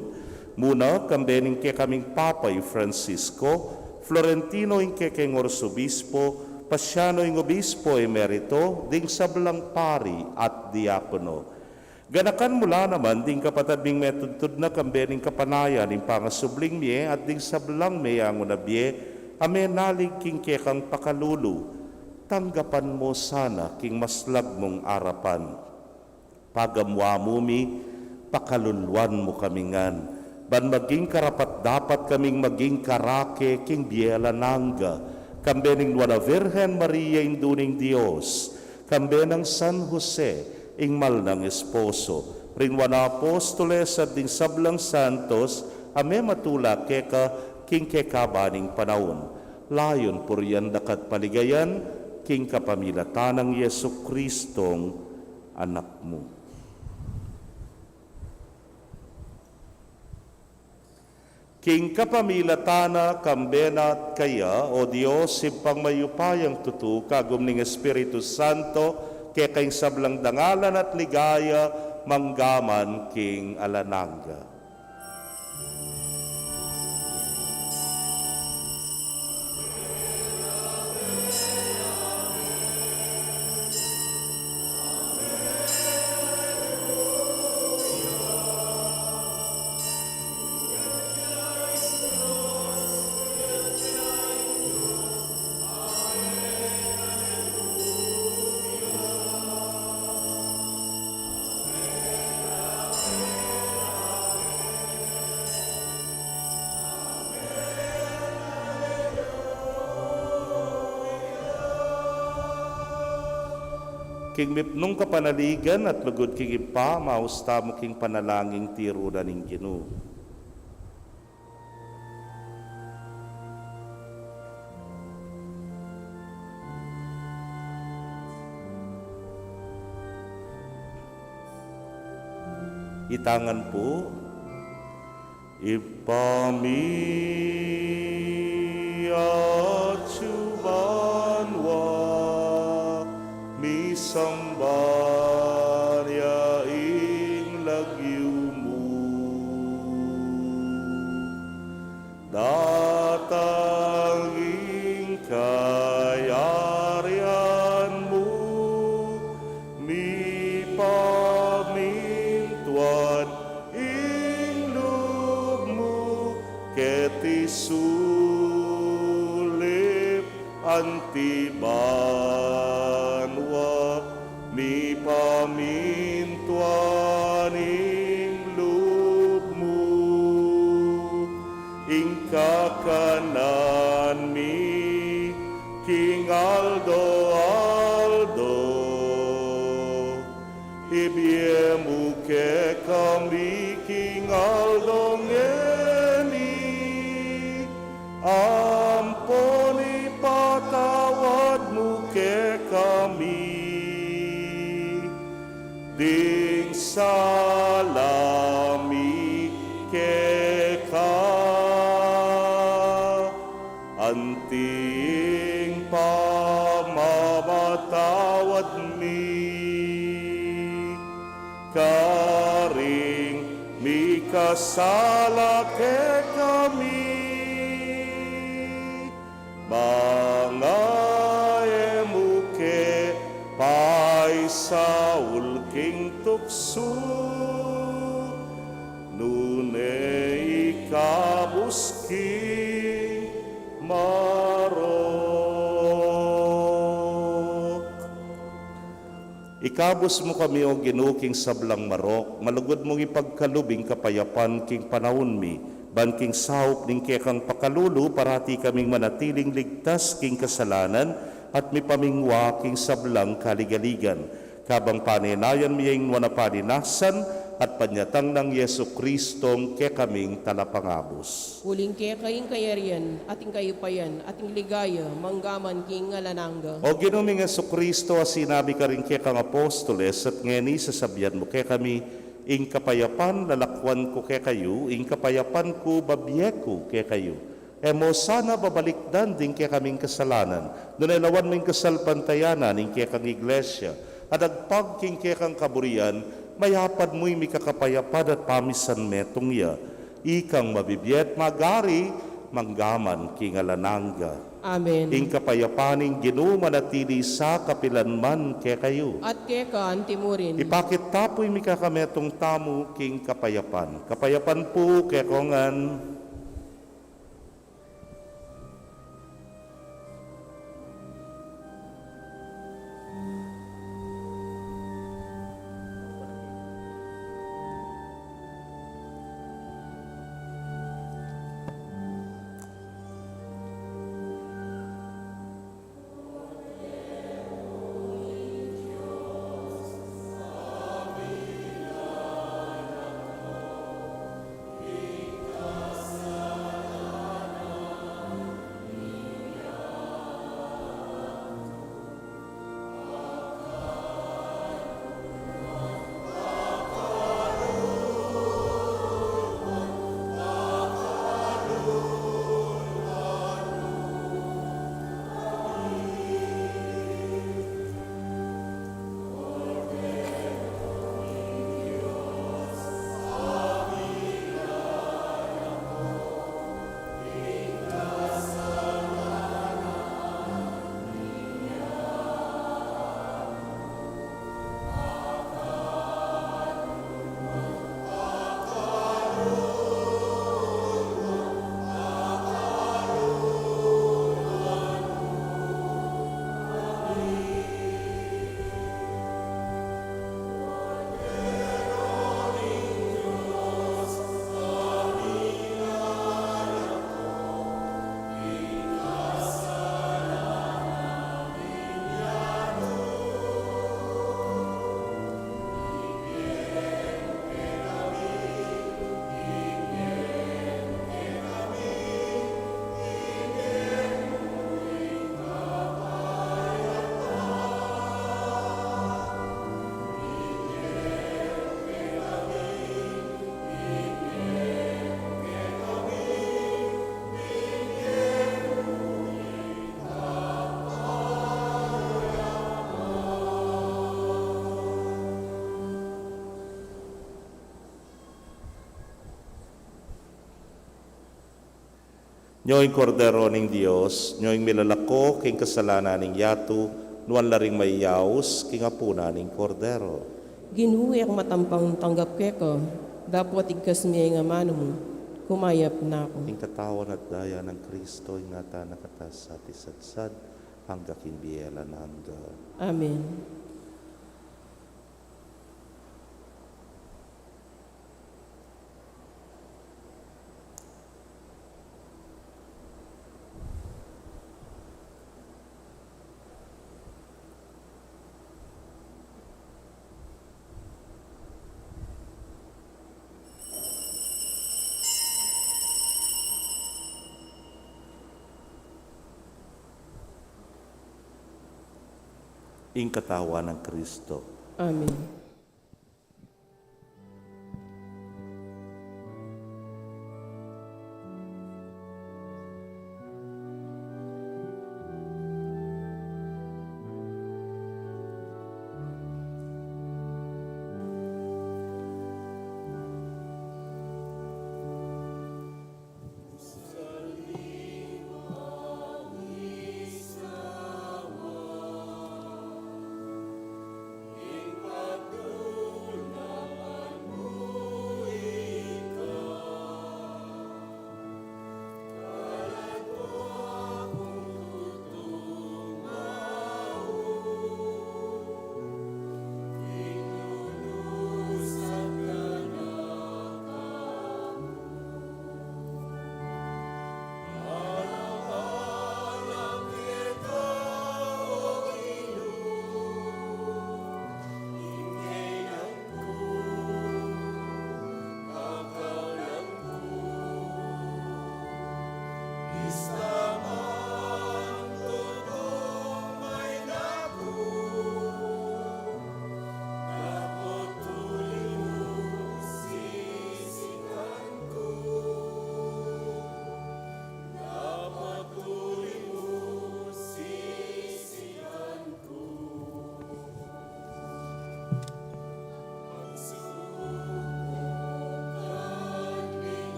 Muna, kambe ning kekaming Papa i Francisco, Florentino ing kekeng Arsobispo, Pasiano ing Obispo Emerito, ding sablang pari at diakono. Ganakan mu la naman ding kapatad ming metudtud na kambe ning kapanayan ning pangasubling mie at ding sablang meyangu na bie a menalig king kekang pakalulu. Tanggapan mu sana king maslag mung arapan. Pagamuamu mi, pakaluluan mu kami ngan, ban maging karapat-dapat kaming maging karake king bie alang angga, kambe ning Nuan a Virgen Maria, Indu ning Dios, kambe nang San Jose, ing mal nang esposo, ring Nuan a Apostoles at ding sablang santos a mematula keka king kekaban ning panaun. Layun purian daka at paligayan king kapamilatan nang Jesucristong Anak mu. King kapamilatan na, kambe na at kaya, O Dios, Ibpang mayupayang tutu, kagum ning Espiritu Santo, keka ing sablang dangalan at ligaya, mangga man king alang angga. King mipnung kapanaligan at lugud king Ibpa, maus tamu king panalangin tiru na ning Ginu. Ita ngan pu, Ibpa mi, atsu ka banua, misamban ya ing lagyu mu. Datang ing kayarian mu, mipamintuan ing lub mu, keti sulip anti banua, mipamintuan ing lub mu. Ing kakanan mi king aldo-aldo, ibie mu kekami king aldo ngeni, ampon ipatawad mu kekami ding sala mi keka, anti ing pamamatawad mi karing mikasala kekami. Manga e mu ke paisaul king tuksu, nune ikabus king marok. Ikabus mu kami, O Ginu, king sablang marok, malugud mung ipagkalub ing kapayapan king panaun mi, ban king saup ning kekang pakalulu, parati kaming manatiling ligtas king kasalanan at mipamingwa king sablang kaligaligan. Kabang panenayan mi ya ing nuan a paninasan, at panyatang nang Jesucristong kekaming Talapangabus. Uling keka ing kayarian, at ing kayupayan, at ing ligaya, manggaman king alang angga. O Ginu ming Jesucristo, a sinabi karing kekang apostoles, at ngeni sasabian mu kekami, ing kapayapan lalakwan ku kekayu, ing kapayapan ku babie ku kekayu. E mu sana babalikdan ding kekaming kasalanan, nune lawan mu ing kasalpantayanan ning kekang Iglesia, at agpang king kekang kaburian, mayapad mu ing mikakapayapan at pamisan metung ya. Ikang mabibie at magari, manggaman king alang angga. Amen. Ing kapayapan ning Ginu manatili sa kapilan man kekayu. At keka anti mu rin. Ipakit ta pu ing mikakametung tamu king kapayapan. Kapayapan pu kekongan. Nyo ing Kordero ning Dios, nyo ing milalako king kasalanan ning yatu, nuan la ring mayaus king apunan ning Kordero. Ginu, e ku matampang tanggap keka, dapot igkas me ing amanu mu, kumayap na ku. Ing katawan at daya nang Kristo, ingatan na kata sa at isadsad, angga king bie alang angga. Amen. Ing katawan nang Kristo. Amen.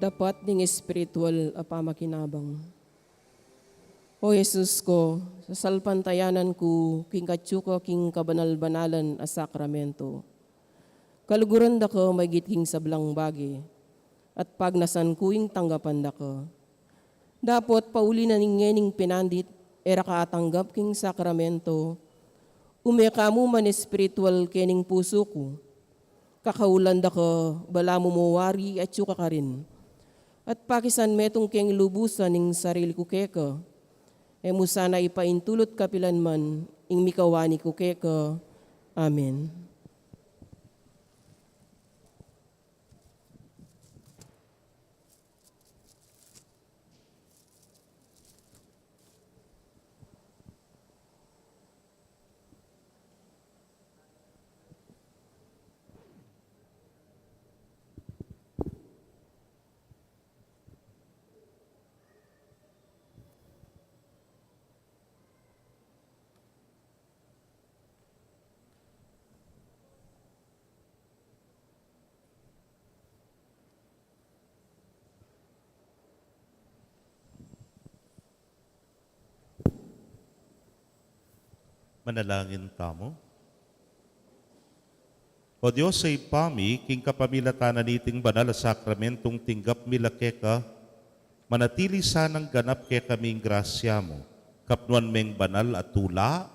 Dapat ding espiritual a pamakinabang. O Jesus ko, sasalpantayanan ku king atyu ka king kabanal-banalan a sakramento. Kaluguran da ka maigit king sablang bage, at pagnasan ku ing tanggapan da ka. Dapot pauli na ning ngening pinandit, e ra ka atanggap king sakramento, ume ka mu man espiritual kening pusu ku. Kakaulan da ka, balamu mo wari atyu ka karin. At pakisan metung keng lubusan ing sarili ku keka. E mu sana ipaintulut kapilan man ing mikawani ku keka. Amen. Manalangin tamu. O Dios a Ibpa mi, king kapamilatan na niting banal a sakramentong tinggap mi la keka, manatili sanang ganap kekami ing grasya mu, kapnuan meng banal a tula,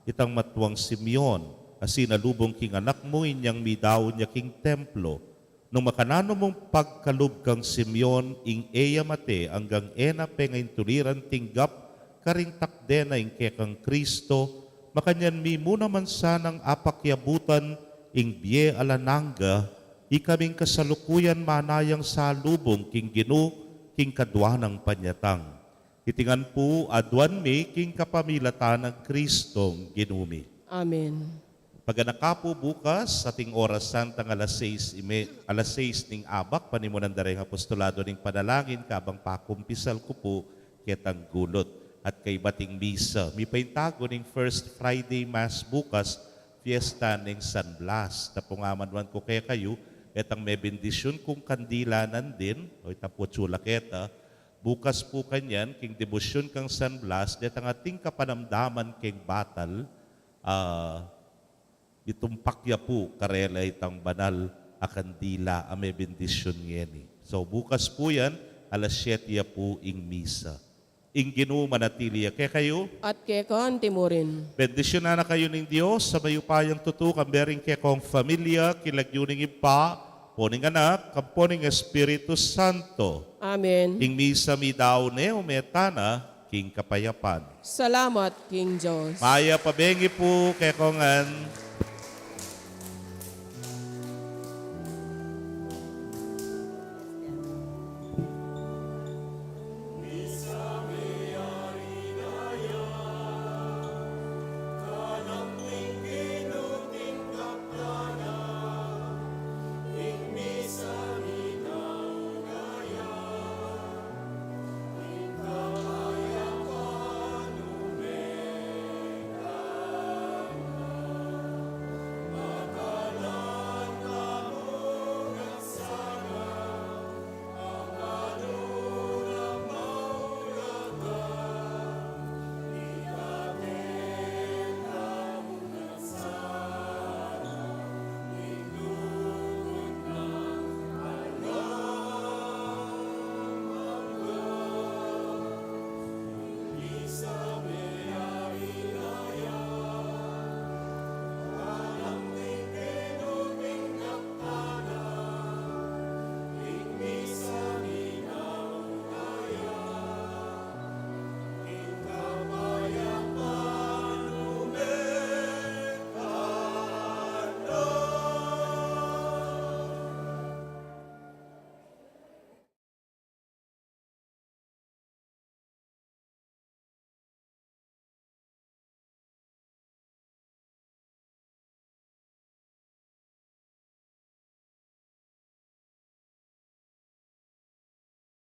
itang matuang Simeon, a sinalubung king anak mu inyang midaun ya king templo, nung makananu mung pagkalub kang Simeon, ing e ya mate anggang e na pengaintuliran tinggap karing takde na ing kekang Kristo, makanyan mi mu naman sanang apakyabutan ing bie alang angga, ikaming kasalukuyan manayang salubung king Ginu, king kadua nang panyatang. Iti ngan pu aduan mi king kapamilatan nang Kristong Ginu mi. Amen. Paganaka pu bukas, ating oras santang alas sais ime-, alas sais ning abak, panimunan da reng apostolado ning panalangin, kabang pakumpisal ku pu ketang gulut. At kaybat ing misa, mipaintago ning First Friday Mass bukas, fiesta ning San Blas. Tapungaman ku kekayu, etang mebendisyun kung kandila nandin, o itapu tsula keta, bukas pu kanyan, king debosyun kang San Blas, detang ating kapanamdaman keng batal, ah, itumpak ya pu karela itang banal a kandila a mebendisyun ngeni. So, bukas pu yan, alas siyete ya pu ing misa. Ing Ginu manatili ya kekayu. At keka anti mu rin. Bendisyunan na kayu ning Dios a mayupayang tutu, kambe ring kekong familia, king lagyu ning Ibpa, ampo ning Anak, ampo ning Espiritu Santo. Amen. Ing misa midaun ne, ume tana king kapayapan. Salamat king Dios. Mayap a bengi pu kekongan.